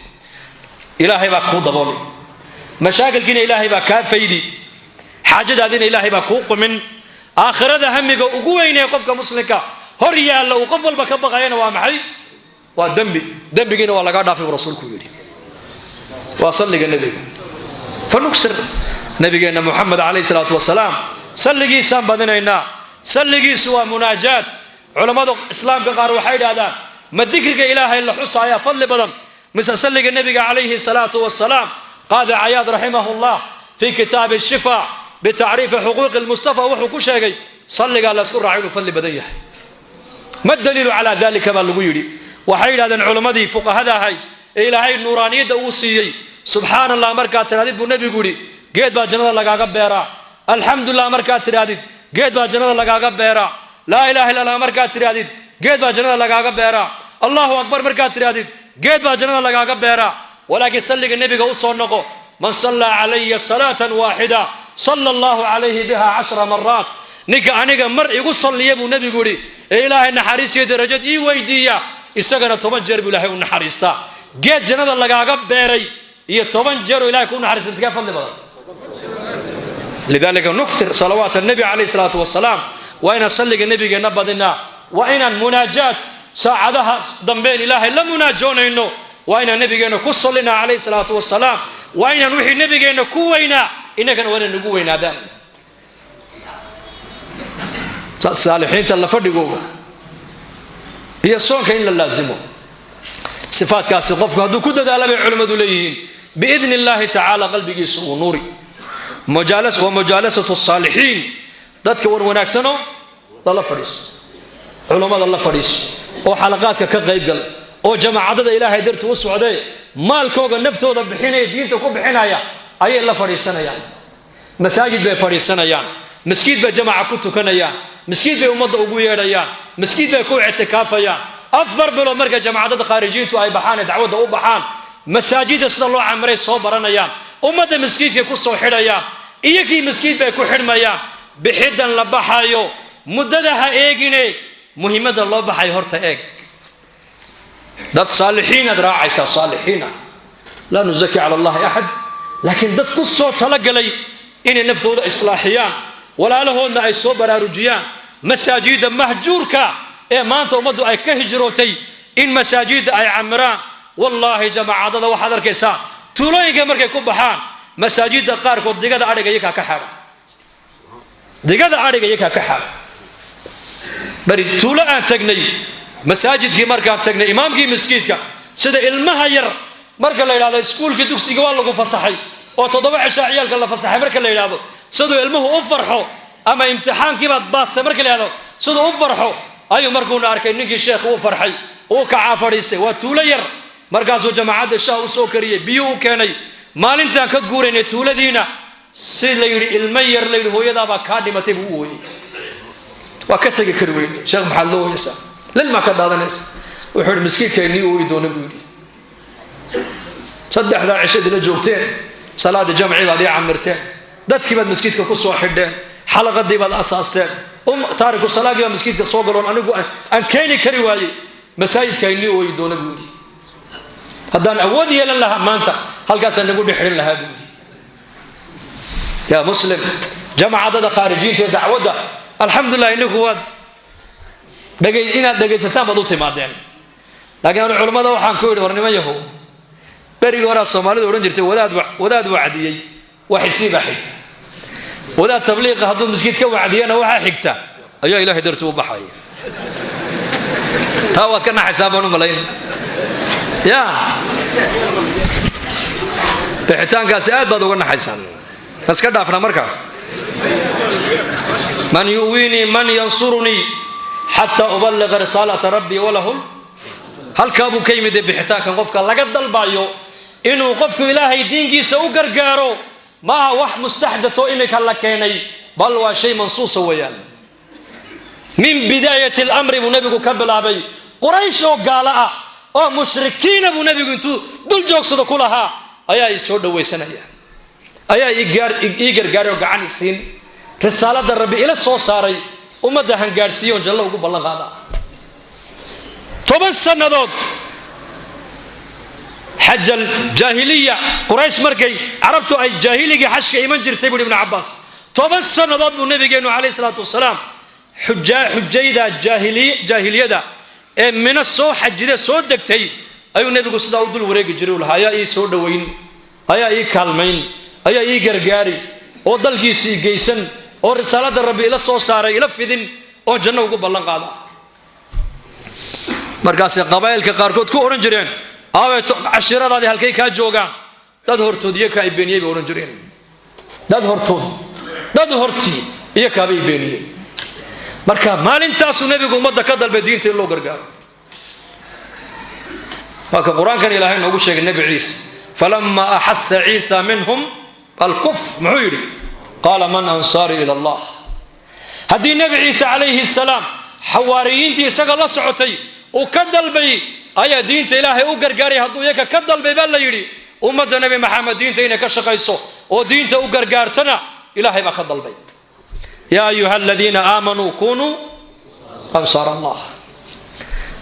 Ilaahay baa kuu daboolay mashaakilkiina, Ilaahay baa kaa faydi xaajadaadina, Ilaahay baa kuu qumin. Aakhirada hamiga ugu weynee qofka muslimka hor yaalla, uu qof walba ka baqayana, waa maxay? Waa dembi. Dembigiina waa lagaa dhaafay, buu rasuulku yidhi. Waa salliga nebiga. Fanuksir nabigeenna Muxamed calayhi salaatu wasalaam, salligiisaan badinaynaa. Salligiisu waa munaajaat. Culammada islaamka qaar waxay idhahdaan: ma dikriga Ilaahay la xusaayaa fadli badan mise salliga nebiga calayhi salaatu wasalaam? Qaadi Cayaad raximahullah fii kitaabi Shifa bitacriifi xuquuqi lmustafa wuxuu ku sheegay salligaa la isku raacay inuu fadli badan yahay. "Ma daliilu calaa dalika?" baa lagu yidhi. Waxay yidhahdeen culammadii fuqahada ahayd ee Ilaahay nuuraaniyadda uu siiyey: "Subxaana Allah markaad tidhahdid," buu nebigu yidhi, "geed baa jannada lagaaga beeraa. Alxamdulilah markaad tidhahdid, geed baa jannada lagaaga beeraa. Laa ilaha illa Allah markaad tidhahdid, geed baa jannada lagaaga beeraa. Allahu akbar markaad tidhahdid, geed baa jannada lagaaga beeraa. Walaakiin salliga nebiga u soo noqo: man sallaa calaya salaatan waaxida, sala Allahu calayhi biha 10 maraat. Ninka aniga mar igu salliya," buu nebigu yidhi, "ee Ilaahay naxariis iyo darajad ii weydiiya, isagana 10 jeer buu Ilaahay u naxariistaa." Geed jannada lagaaga beeray iyo 10 jeer oo Ilahay kuu naxariista, intee fadli badan? Lidalika nukthir salawaat annabi calayhi salaatu wasalaam. Waa inaan salliga nebigeenna badinaa, waa inaan munaajaat saacadaha dambeen Ilaahay la munaajoonayno, waa inaan nebigeenna ku sallinaa calayhi salaatu wasalaam. Waa inaan wixii nebigeenna ku weynaa innagana waa inaan nagu weynaadaan. Saalixiinta la fadhigooga iyo soonka in la laasimo, sifaadkaasi qofku hadduu ku dadaala, bay culimmadu leeyihiin, biidni Illaahi tacaala qalbigiisu uu nuuri. Wa mujaalasatu saalixiin, dadka war wanaagsano lala fadhiiso, culummada la fadhiiso, oo xalaqaadka ka qaybgal, oo jamaacadada Ilaahay dartu u socdee maalkooga naftooda bixinaya, diinta ku bixinaya ayay la fadhiisanayaan. Masaajid bay fadhiisanayaan, maskiid bay jamaca ku tukanayaan, maskiid bay ummadda ugu yeedhayaan, maskiid bay ku ictikaafayaan. 4 bilood markay jamaacadada khaarijiyiintu ay baxaan ee dacwadda u baxaan, masaajidda sida loo camiray soo baranayaan, ummadda maskiidkay ku soo xidhayaan, iyagii maskiid bay ku xidhmayaan. Bixiddan la baxayo muddada ha eegine, muhiimadda loo baxayo horta eeg. Dad saalixiinaad raacaysaa, saalixiina, laa nuzaki cala Allahi axad, laakiin dad ku soo talagalay inay naftooda islaaxiyaan, walaalahoodna ay soo baraarujiyaan. Masaajidda mahjuurka ee maanta ummaddu ay ka hijrootay in masaajidda ay camiraan. Wallaahi, jamaacadada waxaad arkaysaa tuulooyinka markay ku baxaan, masaajidda qaarkood digada adhiga iyakaa ka xaadha, digada adhiga iyakaa ka xaadha. Bari tuulo aan tagnay, masaajidkii markaan tagnay, imaamkii maskiidka sida ilmaha yar marka la yidhahdo iskuulkii dugsiga waa lagu fasaxay oo 7 cishaa ciyaalka la fasaxay marka la yidhahdo, siduu ilmuhu u farxo, ama imtixaankiibaad baastay marka la yidhahdo siduu u farxo, ayuu markuuna arkay ninkii sheekh uu farxay, uu kacaa fadhiistay. Waa tuulo yar. Markaasuu jamaacadda shaah u soo kariyey, biyuu u keenay. Maalintaan ka guuraynay tuuladiina, si la yidhi ilmo yar la yidhi hooyadaabaa kaa dhimatay buu u ooyey. Waa ka tegi kari weyne. Sheekh, maxaad loo ooyeysaa? Lilmaa ka dhaadanaysa. Wuxuu yidhi miskiinka inii ooyi doona buu yidhi. Saddexdaa cisho idila joogteen, salaada jamci baad ii camirteen, dadkii baad maskiidka ku soo xidheen, xalaqadii baad asaasteen, taariku salaagii baa maskiidka soo galoon anigu aan keeni kari waayey. Masaajidka inii ooyi doona buu yidhi. Haddaan awood yeelan lahaa maanta halkaasaan nagu dhexrin lahaa buu yidhi. Yaa muslim, jamacadada khaarijiinta ee dacwadda, alxamdulilah, ininku waad inaad dhegaysataan baad u timaadeen. Laakiin anu culammada waxaan ku yidhi, war niman yahow, berigii horaa soomaalidu odhan jirtay wadaad wacdiyey waxisii baa xigta. Wadaad tabliiqa hadduu maskiid ka wacdiyana waxaa xigta ayaa ilaahay dartii u baxaya. Taa waad ka naxaysaa baan u malayn. Ya bixitaankaasi aad baad uga naxaysaan. Iska dhaafna marka. Man yu'wiinii, man yansurunii xataa uballiqa risaalata rabbii walahum. Halkaa buu ka yimid bixitaankan qofka laga dalbayo inuu qofku ilaahay diinkiisa u gargaaro. Maaha wax mustaxdatho imika la keenay, bal waa shay mansuusa weeyaan. Min bidaayati alamri buu nebigu ka bilaabay. Quraysh oo gaalo ah oo mushrikiina buu nebigu intuu dul joogsado ku lahaa, ayaa ii soo dhawaysanaya, ayaa ii gargaaray oo gacan isiin, risaalada rabbi ila soo saaray ummadda hangaadhsiiya oon jallo ugu ballan qaadaa. 10 sannadood xaj aljaahiliya, Quraysh markay carabtu ay jaahiligii xajka iman jirtay, buuhi Ibnu Cabbaas, 10 sannadood buu nabigeennu calayhi salaatu wasalaam xujayda jaahiliyada ee Mino soo xajide soo degtay ayuu nebigu sidaa u dul wareegi jiray. U lahaa, ayaa ii soo dhowayn, ayaa ii kaalmayn, ayaa ii gargaari oo dalkiisii geysan oo risaalada rabbi ila soo saaray ila fidin oo janno ugu ballan qaada? Markaasay qabaa'ilka qaarkood ku odhan jireen, aaway cashiiradaadii, halkay kaa joogaan? Dad hortood iyo ka ay beeniyey bay odhan jireen. Dad hortood, dad hortii iyo kaabay beeniyey. Marka maalintaasuu nebigu ummadda ka dalbay diinta in loo gargaaro. Waa ka qur-aankan ilaahay noogu sheegay nebi Ciise, falama axasa Ciisa minhum alkufr, muxuu yidhi? Qaala man ansaarii ila Allah. Haddii nebi Ciise calayhi salaam xawaariyiintii isaga la socotay uu ka dalbay ayaa diinta ilaahay u gargaaray, hadduu iyaka ka dalbay baa la yidhi, ummadda nebi Maxamed diinta inay ka shaqayso oo diinta u gargaartana ilaahay baa ka dalbay. Yaa ayuha aladiina aamanuu kunuu ansaar Allah.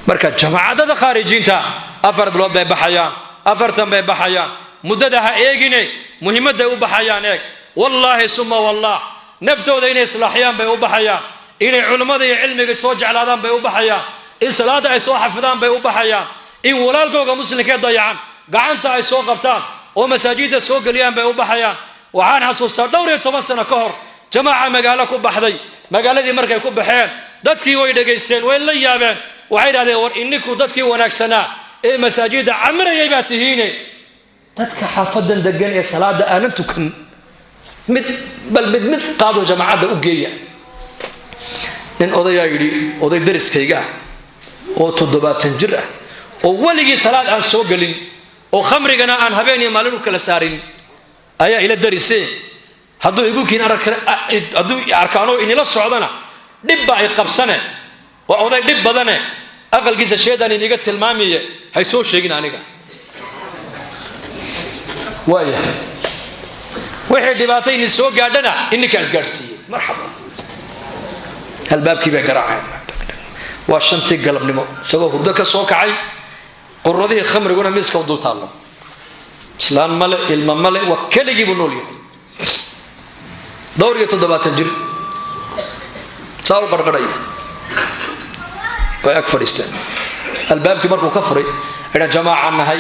Marka jamaacadada khaarijiinta 4 bilood bay baxayaan, 40 bay baxayaan. Muddada ha eegine, muhiimadday u baxayaan eeg. Wallaahi suma wallah, naftooda inay islaaxiyaan bay u baxayaan, inay culimmada iyo cilmiga soo jeclaadaan bay u baxayaan, in salaada ay soo xafidaan bay u baxayaan, in walaalkooga muslimkee dayacan gacanta ay soo qabtaan oo masaajidda soo geliyaan bay u baxayaan. Waxaan xasuustaa dhowr iyo toban sano ka hor jamaaca magaalo ku baxday. Magaaladii markay ku baxeen, dadkii way dhegaysteen, way la yaabeen. Waxay idhahdeen, war ininku dadkii wanaagsanaa ee masaajidda camirayay baa tihiine, dadka xaafadan degan ee salaada aanan tukan mid bal mid mid qaado, jamaacadda u geeya. Nin odayaa yidhi, oday dariskayga ah oo 70 jir ah oo weligii salaad aan soo gelin oo khamrigana aan habeen iyo maalin u kala saarin ayaa ila darise. Hadduu igu kiin, hadduu arkaanoo inila socdana dhibba ay qabsane. Waa oday dhib badane, aqalkiisa sheedaan iniga tilmaamiye, hay soo sheegin aniga. Waayahay, wixii dhibaato ini soo gaadhana ininkaa isgaadhsiiyey. Marxaba. Albaabkii bay garaaceen. Waa 5tii galabnimo, isagoo hurdo ka soo kacay, quradihii khamriguna miiska u dul taallo. Islaan male, ilma male, waa keligii buu nool yahay, dhowr iyo 70 jir, saa u qarqarhaya. Way ag fadhiisteen. Albaabkii markuu ka furay, idhan, jamaacaan nahay,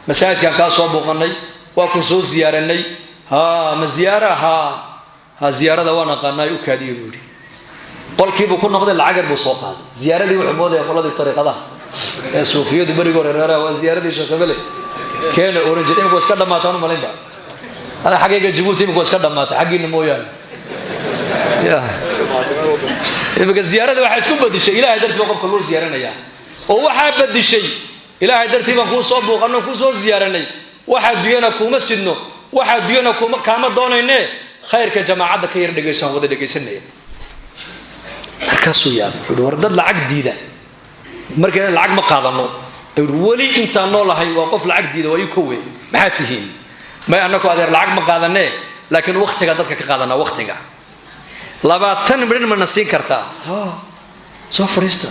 masaajidkaan kaa soo booqanay, waa ku soo ziyaaranay. Ha ma ziyaara? Ha ha, ziyaarada waan aqaanaa, u kaadiyo buu yidhi. Qolkiibuu ku noqday, lacag yar buu soo qaaday. Ziyaaradii wuxuu moodaya qoladii tariiqadaha ee suufiyadu berigi hore reeraha waa ziyaaradii sheekhabele keena oran jir. Imika waa iska dhammaataan u malaynba ana xaggayga Jabuuti, imika waa iska dhammaatay, xaggiina mooyaane. Ya imika ziyaaradii waxaa isku badishay ilahay dartii baa qofka loo ziyaaranayaa oo waxaa badishay Ilaahay dartii baan kuu soo buuqanno, kuu soo ziyaaranay. Waxa adduunyana kuuma sidno, waxa adduunyana kuma kaama doonaynee, khayrka jamaacadda ka yar dhegaysan, wada dhegaysanaya. Markaasuu yaabay, wuxuu war dad lacag diida markayna lacag ma qaadano. Weli intaan noolahay waa qof lacag diida, waa ii kowe. Maxaa tihiin? May annaku adeer lacag ma qaadanee, laakiin waqtiga dadka ka qaadanaa. Waqtiga 20 midhin mana siin kartaa? Soo fadhiista.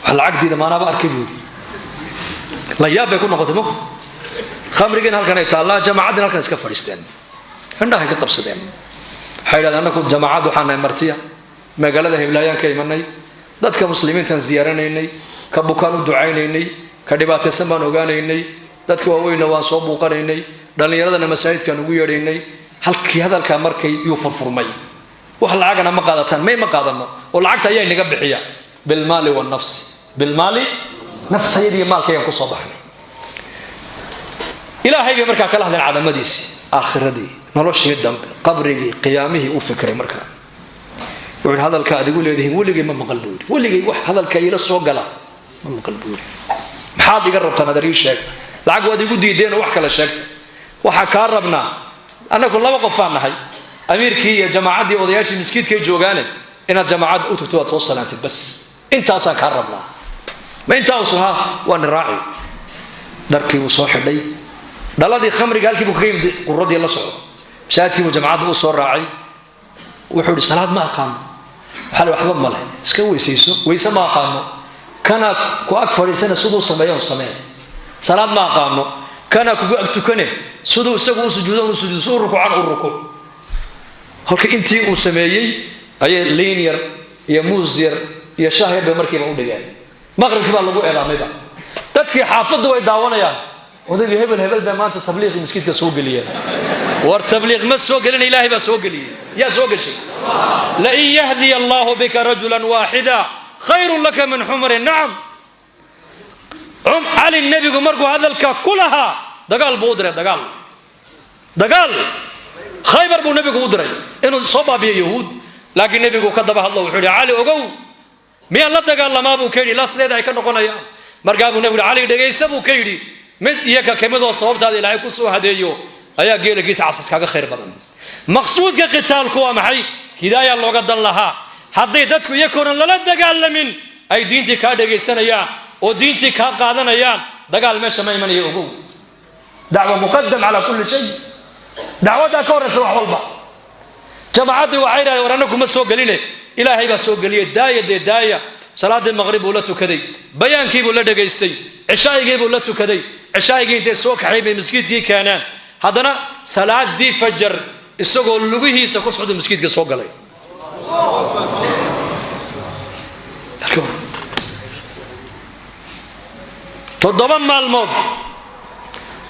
Wax lacag diida maanaaba arkay, buu yidhi. La yaab bay ku noqotay mogta. Khamrigiina halkan ay taallaa, jamaacaddiina halkan iska fadhiisteen, indhahay ka qabsadeen. Waxay yidhahdeen, annaku jamaacad waxaan nahay martiya, magaalada heblaayaan ka imanay, dadka muslimiintaan ziyaaranaynay, ka bukaan u ducaynaynay, ka dhibaataysan baan ogaanaynay, dadka waaweynna waan soo buuqanaynay, dhallinyaradana masaajidkaan ugu yeedhaynay. Halkii hadalkaa markay yuu furfurmay. Wax lacagana ma qaadataan? May, ma qaadano. Oo lacagta ayaa inaga bixiya? Bilmaali wanafsi, bilmaali, naftayadiiyo maalkaygaan kusoo baxnay. Ilaahay bay markaa kala hadleen, cadamadiisii, aakhiradii, noloshii dambe, qabrigii, qiyaamihii. U fikray markaa, wuxuu yidhi, hadalka aad igu leedihiin weligay ma maqal, buu yidhi. Weligay wax hadalka iila soo gala ma maqal, buu yidhi. Maxaad iga rabtaan adeer? Ii sheega. Lacag waad igu diideen oo wax kale sheegta. Waxaa kaa rabnaa, annagu laba qofaan nahay, amiirkii iyo jamaacaddii, odayaashii miskiidkay joogaane, inaad jamaacadda u tagto, waad soo salaantid, bas intaasaan kaa rabnaa. Ma intaa usun? Ha, waana raaci. Dharkii buu soo xidhay, dhaladii khamriga halkii buu kaga yimid, quradii la socdo, masaajidkii buu jamacadda u soo raacay. Wuxuu yidhi, salaad ma aqaano. Waxaa la waxba male, iska weysayso. Weyse ma aqaano. Kana ku ag fadhiisana, siduu sameeyo samee. Salaad ma aqaano. Kana kugu ag tukane, siduu isagu u sujuudo u sujuudo, si u rukuucan u rukuuc. Halka intii uu sameeyey ayay liin yar iyo muus yar iyo shah yar bay markiiba u dhigeen. Maqribkii baa lagu eedaamayba. Dadkii xaafaddu way daawanayaan, odaygii hebel hebel bay maanta tabliiqii maskiidka soo geliyeen. War tabliiq ma soo gelina, ilaahay baa soo geliyey. Yaa soo geshay? Lain yahdiya allahu bika rajulan waaxida khayrun laka min xumri nacam. Cali nebigu markuu hadalka ku lahaa, dagaal buu u diray, dagaal, dagaal Khaybar buu nebigu u diray inuu soo baabiyo yahuud. Laakiin nebigu ka daba hadlo, wuxuu yidhi, Cali ogow, miyaan la dagaalamaa, buu ka yidhi, ilaa sideeda ay ka noqonayaan. Markaa buu nebigu yidhi, Cali dhegaysa, buu ka yidhi, mid iyo ka kamidoo sababtaada Ilaahay ku soo hadeeyo ayaa geelagiisa casas kaaga khayr badan. Maqsuudka qitaalku waa maxay? Hidaaya looga dan lahaa. Hadday dadku iyakoonan lala dagaalamin ay diintii kaa dhegaysanayaan oo diintii kaa qaadanayaan, dagaal meesha ma imanayo. Ogow, dacwa muqadam calaa kulli shay, dacwaddaa ka horraysa wax walba. Jamaacaddii waxay yidhahdeen, war anna kuma soo geline, Ilaahay baa soo geliyey, daaya dee daaya. Salaaddii maqrib buu la tukaday, bayaankii buu la dhegaystay, cishaa'igii buu la tukaday. Cishaa'igii intay soo kaxay bay maskiidkii keeneen. Haddana salaadii fajar isagoo lugihiisa ku socda maskiidka soo galay. 7 maalmood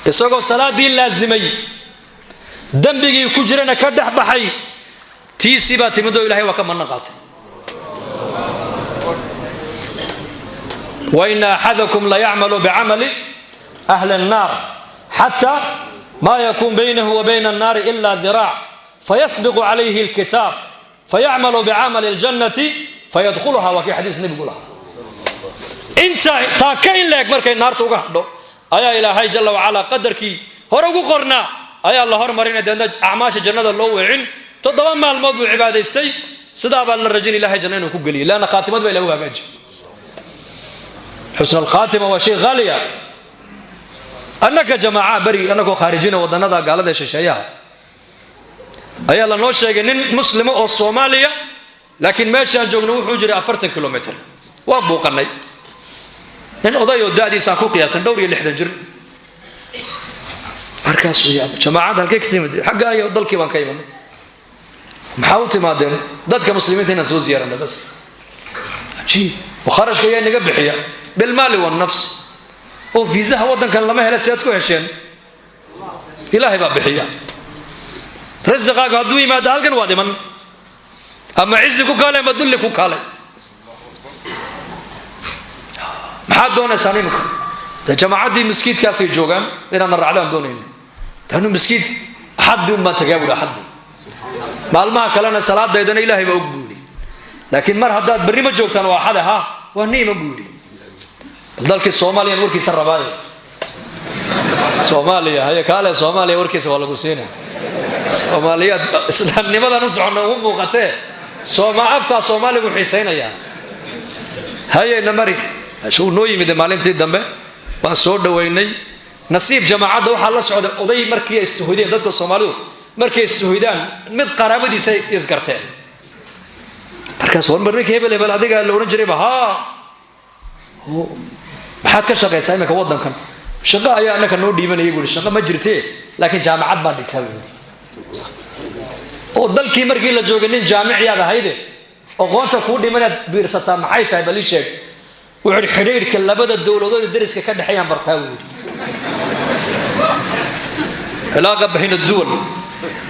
isagoo salaadii laasimay, dembigii ku jirana ka dhex baxay, tiisii baa timid oo Ilahay waa ka manno qaatay. Waina axadakum layacmalu bicamali ahli الnaar xata ma yakun baynahu wa bayna الnaari ila diraac fayasbiqu calayhi اlkitaab fayacmalu bicamali اljannati fayadkhuluha. Waa kii xadiis nebigu lahaa. Inta taa ka in leeg markay naarta uga hadho ayaa Ilaahay jalla wacalaa qadarkii hore ugu qornaa ayaa la hormarinay, deedna acmaasha jannada loo weecin. 7 maalmood buu cibaadaystay, sidaa baa la rajin Ilahay janna inuu ku geliyay, leanna khaatimad baa Ilahi u hagaaji. Xusn alkhaatima waa shay haaliya. Annaka jamaaca beri annagoo khaarijina wadannada gaalada ee shisheeyaha ayaa lanoo sheegay nin muslima oo Soomaaliya, laakiin meeshaan joogno wuxuu jiray 40 kilomitr. Waa buuqanay, nin oday oo da'diisaan ku qiyaastan dhowr iyo 60 jir. Markaasuu yaaba, jamaacadda halkay ka timid? Xagga ayo dalkii baan ka imanay. Maxaa u timaadeen? Dadka muslimiinta inaan soo ziyaaranna bas. Cajiib. Kharashka ayaa naga bixiya? Bilmaali wannafs. Oo fiisaha waddankan lama hela, si aad ku hesheen? Ilaahay baa bixiya. Rasiqaagu hadduu yimaado halkan waad iman, ama cizi ku kaalay ama dulli ku kaalay. Maxaad doonaysaan imika? Dee jamaacaddii maskiidkaasay joogaan, inaadna raacdaan doonayna. Tanu maskiid axaddii un baan tagaa buhi, axaddii. Maalmaha kalena salaadaydana Ilaahay baa og, buu yidhi. Laakiin mar haddaad berri ma joogtaan, waa axade, ha, waa niima, buu yidhi. Bal dalkii Soomaaliyan warkiisa rabaaye. Soomaaliya haye, kaale, Soomaaliya warkiisa waa lagu siina. Soomaaliyaad islaamnimadan u soconno ugu muuqatee, sooma afkaa Soomaaligu xiisaynayaa. Hayeyna mari uu noo yimid maalintii dambe, waan soo dhoweynay. Nasiib jamaacadda waxaa la socday oday. Markii ay istuhudeen, dadka Soomaalidu markay istuhudaan, mid qaraabadiisay isgarteen. Markaas, war mar ninka hebel hebel adiga la odhan jirayba, haa, maxaad ka shaqaysaa iminka waddankan? Shaqo ayaa annaka noo dhiibanayay buuri. Shaqo ma jirtee, laakiin jaamacad baan dhigtaa buuri. Oo dalkii markii la joogay nin jaamiciyaad ahayde, aqoonta kuu dhimanaad biirsataa maxay tahay? Bal ii sheeg. Wuxuu yidhi, xidhiidhka labada dowladood ee deriska ka dhexeeyaan bartaa buu yidhi, علاقة بين الدول.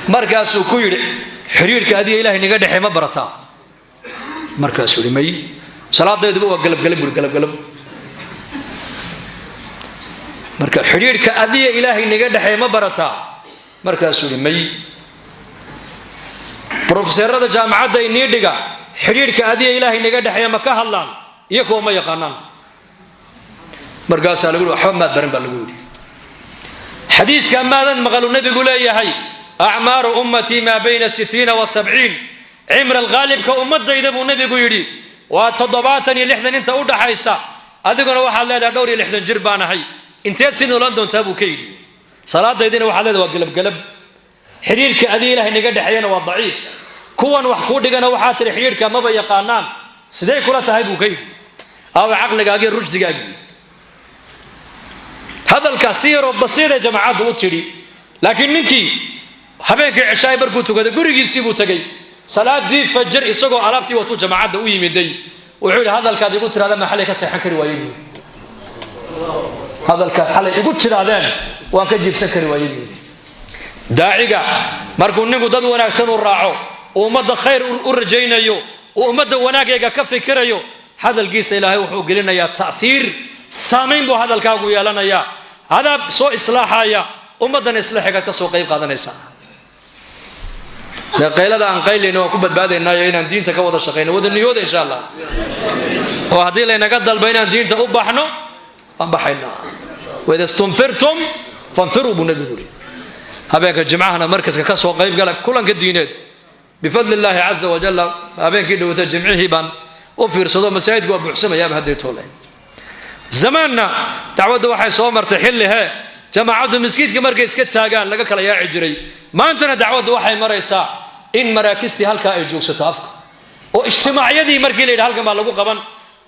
Markaasuu ku yidhi, xidhiidhka adiga Ilahay naga dhexey ma barataa? Markaasuu yidhi, may, salaadayduba waa galabgalab buuri, galabgalab. Marka xidhiidhka adiga Ilaahay naga dhexeey ma barataa? Markaasuu yidhi, may. Brofeserada jaamacadda inii dhiga xidhiidhka adiga Ilaahay naga dhexeeya ma ka hadlaan? Iyo kuwa ma yaqaanaan. Markaasaa lagu yidhi, waxba maad baran baa lagu yidhi. Xadiiska maadan maqalu nabigu leeyahay, أعمار أمتي ما بين 60 و70، cimra alghaalibka ummadayda buu nabigu yidhi waa 70 iyo 60 inta u dhaxaysa. Adiguna waxaad leedahay dhowr iyo 60 jir baan ahay. Inteed si noolan doontaa buu ka yidhi. Salaadaydina waxaad leedahay waa gelabgelab, xidhiirka adiga Ilahay naga dhexeeyana waa daciif, kuwan wax kuu dhigana waxaa tidhi xidhiirka maba yaqaanaan. Sidee kula tahay buu ka yidhi. Aawa caqligaagii, rushdigaagii? Hadalkaas si yaroo basiiday jamaacaddu u tidhi, laakiin ninkii habeenkii cishaay markuu tukaday gurigiisii buu tegey. Salaadii fajar isagoo alaabtii watuu jamaacadda u yimiday. Wuxuu yidhi, hadalkaad igu tirahdeen ma xalay ka seexan kari waayey buu yidhi. Hadalkaad xalay igu tirahdeen waan ka jiibsan kari waayey buu yidhi. Daaciga markuu ninku dad wanaagsan u raaco, uu ummadda khayr u rajaynayo, uu ummadda wanaagayga ka fikirayo, hadalkiisa Ilaahay wuxuu gelinayaa ta'hiir, saamayn buu hadalkaagu yeelanayaa. Adaa soo islaaxaya ummaddan, islaaxigaad ka soo qayb qaadanaysaa. Dee qaylada aan qaylayno waan ku badbaadaynaayo inaan diinta ka wada shaqayno, wada niyooda insha Allah. Oo haddii laynaga dalba inaan diinta u baxno, waan baxaynaa. وإذا استنفرتم فانفروا buu nabigu yidhi. Habeenka jimcahana markaska ka soo qayb gala kulanka diineed بفضل الله عز وجل. Habeenkii dhowata jimcihii baan u fiirsado, masaajidka waa buuxsamayaaba hadday toole. Zamaanna dacwadda waxay soo martay xilli hee jamaacaddu maskiidka markay iska taagaan laga kala yaaci jiray. Maantana dacwaddu waxay maraysaa in maraakistii halkaa ay joogsato afka, oo ijtimaacyadii markii la yidhi halkan baa lagu qaban,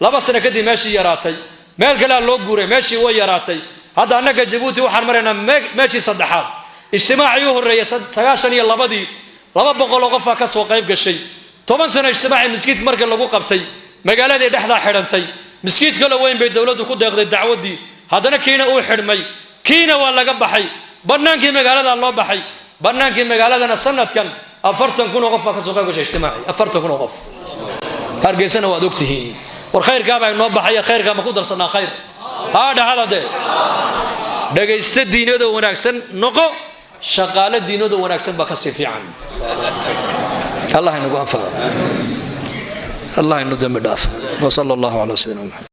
2 sano kadib meeshii yaraatay, meel kalea loo guuray, meeshii way yaraatay. Hadda annaga Jabuuti waxaan maraynaa meeshii saddexaad. Ijtimaacii u horreeyay 92-dii 200 oo qofaa ka soo qayb gashay. 10 sano ijtimaacii maskiidka markii lagu qabtay, magaaladii dhexdaa xidhantay. Maskiid kaloo weyn bay dowladdu ku deeqday dacwaddii, haddana kiina uu xidhmay, kiina waa laga baxay, bannaankii magaalada loo baxay. Bannaankii magaaladana sanadkan 40,000 oo qof baa ka soo qayb gashay ijtimaacii, 40,000 oo qof. Hargeysana waad ogtihiin. War khayrkaabaa inoo baxaya, khayrkaa ma ku darsanaa? Khayr haa dhahada dee. Dhagaysta, diinadoo wanaagsan noqo, shaqaale diinadoo wanaagsan baa kasii fiican. Allah inagu anfaco, Allah inu dembi dhaaf. وصلى الله على سيدنا محمد.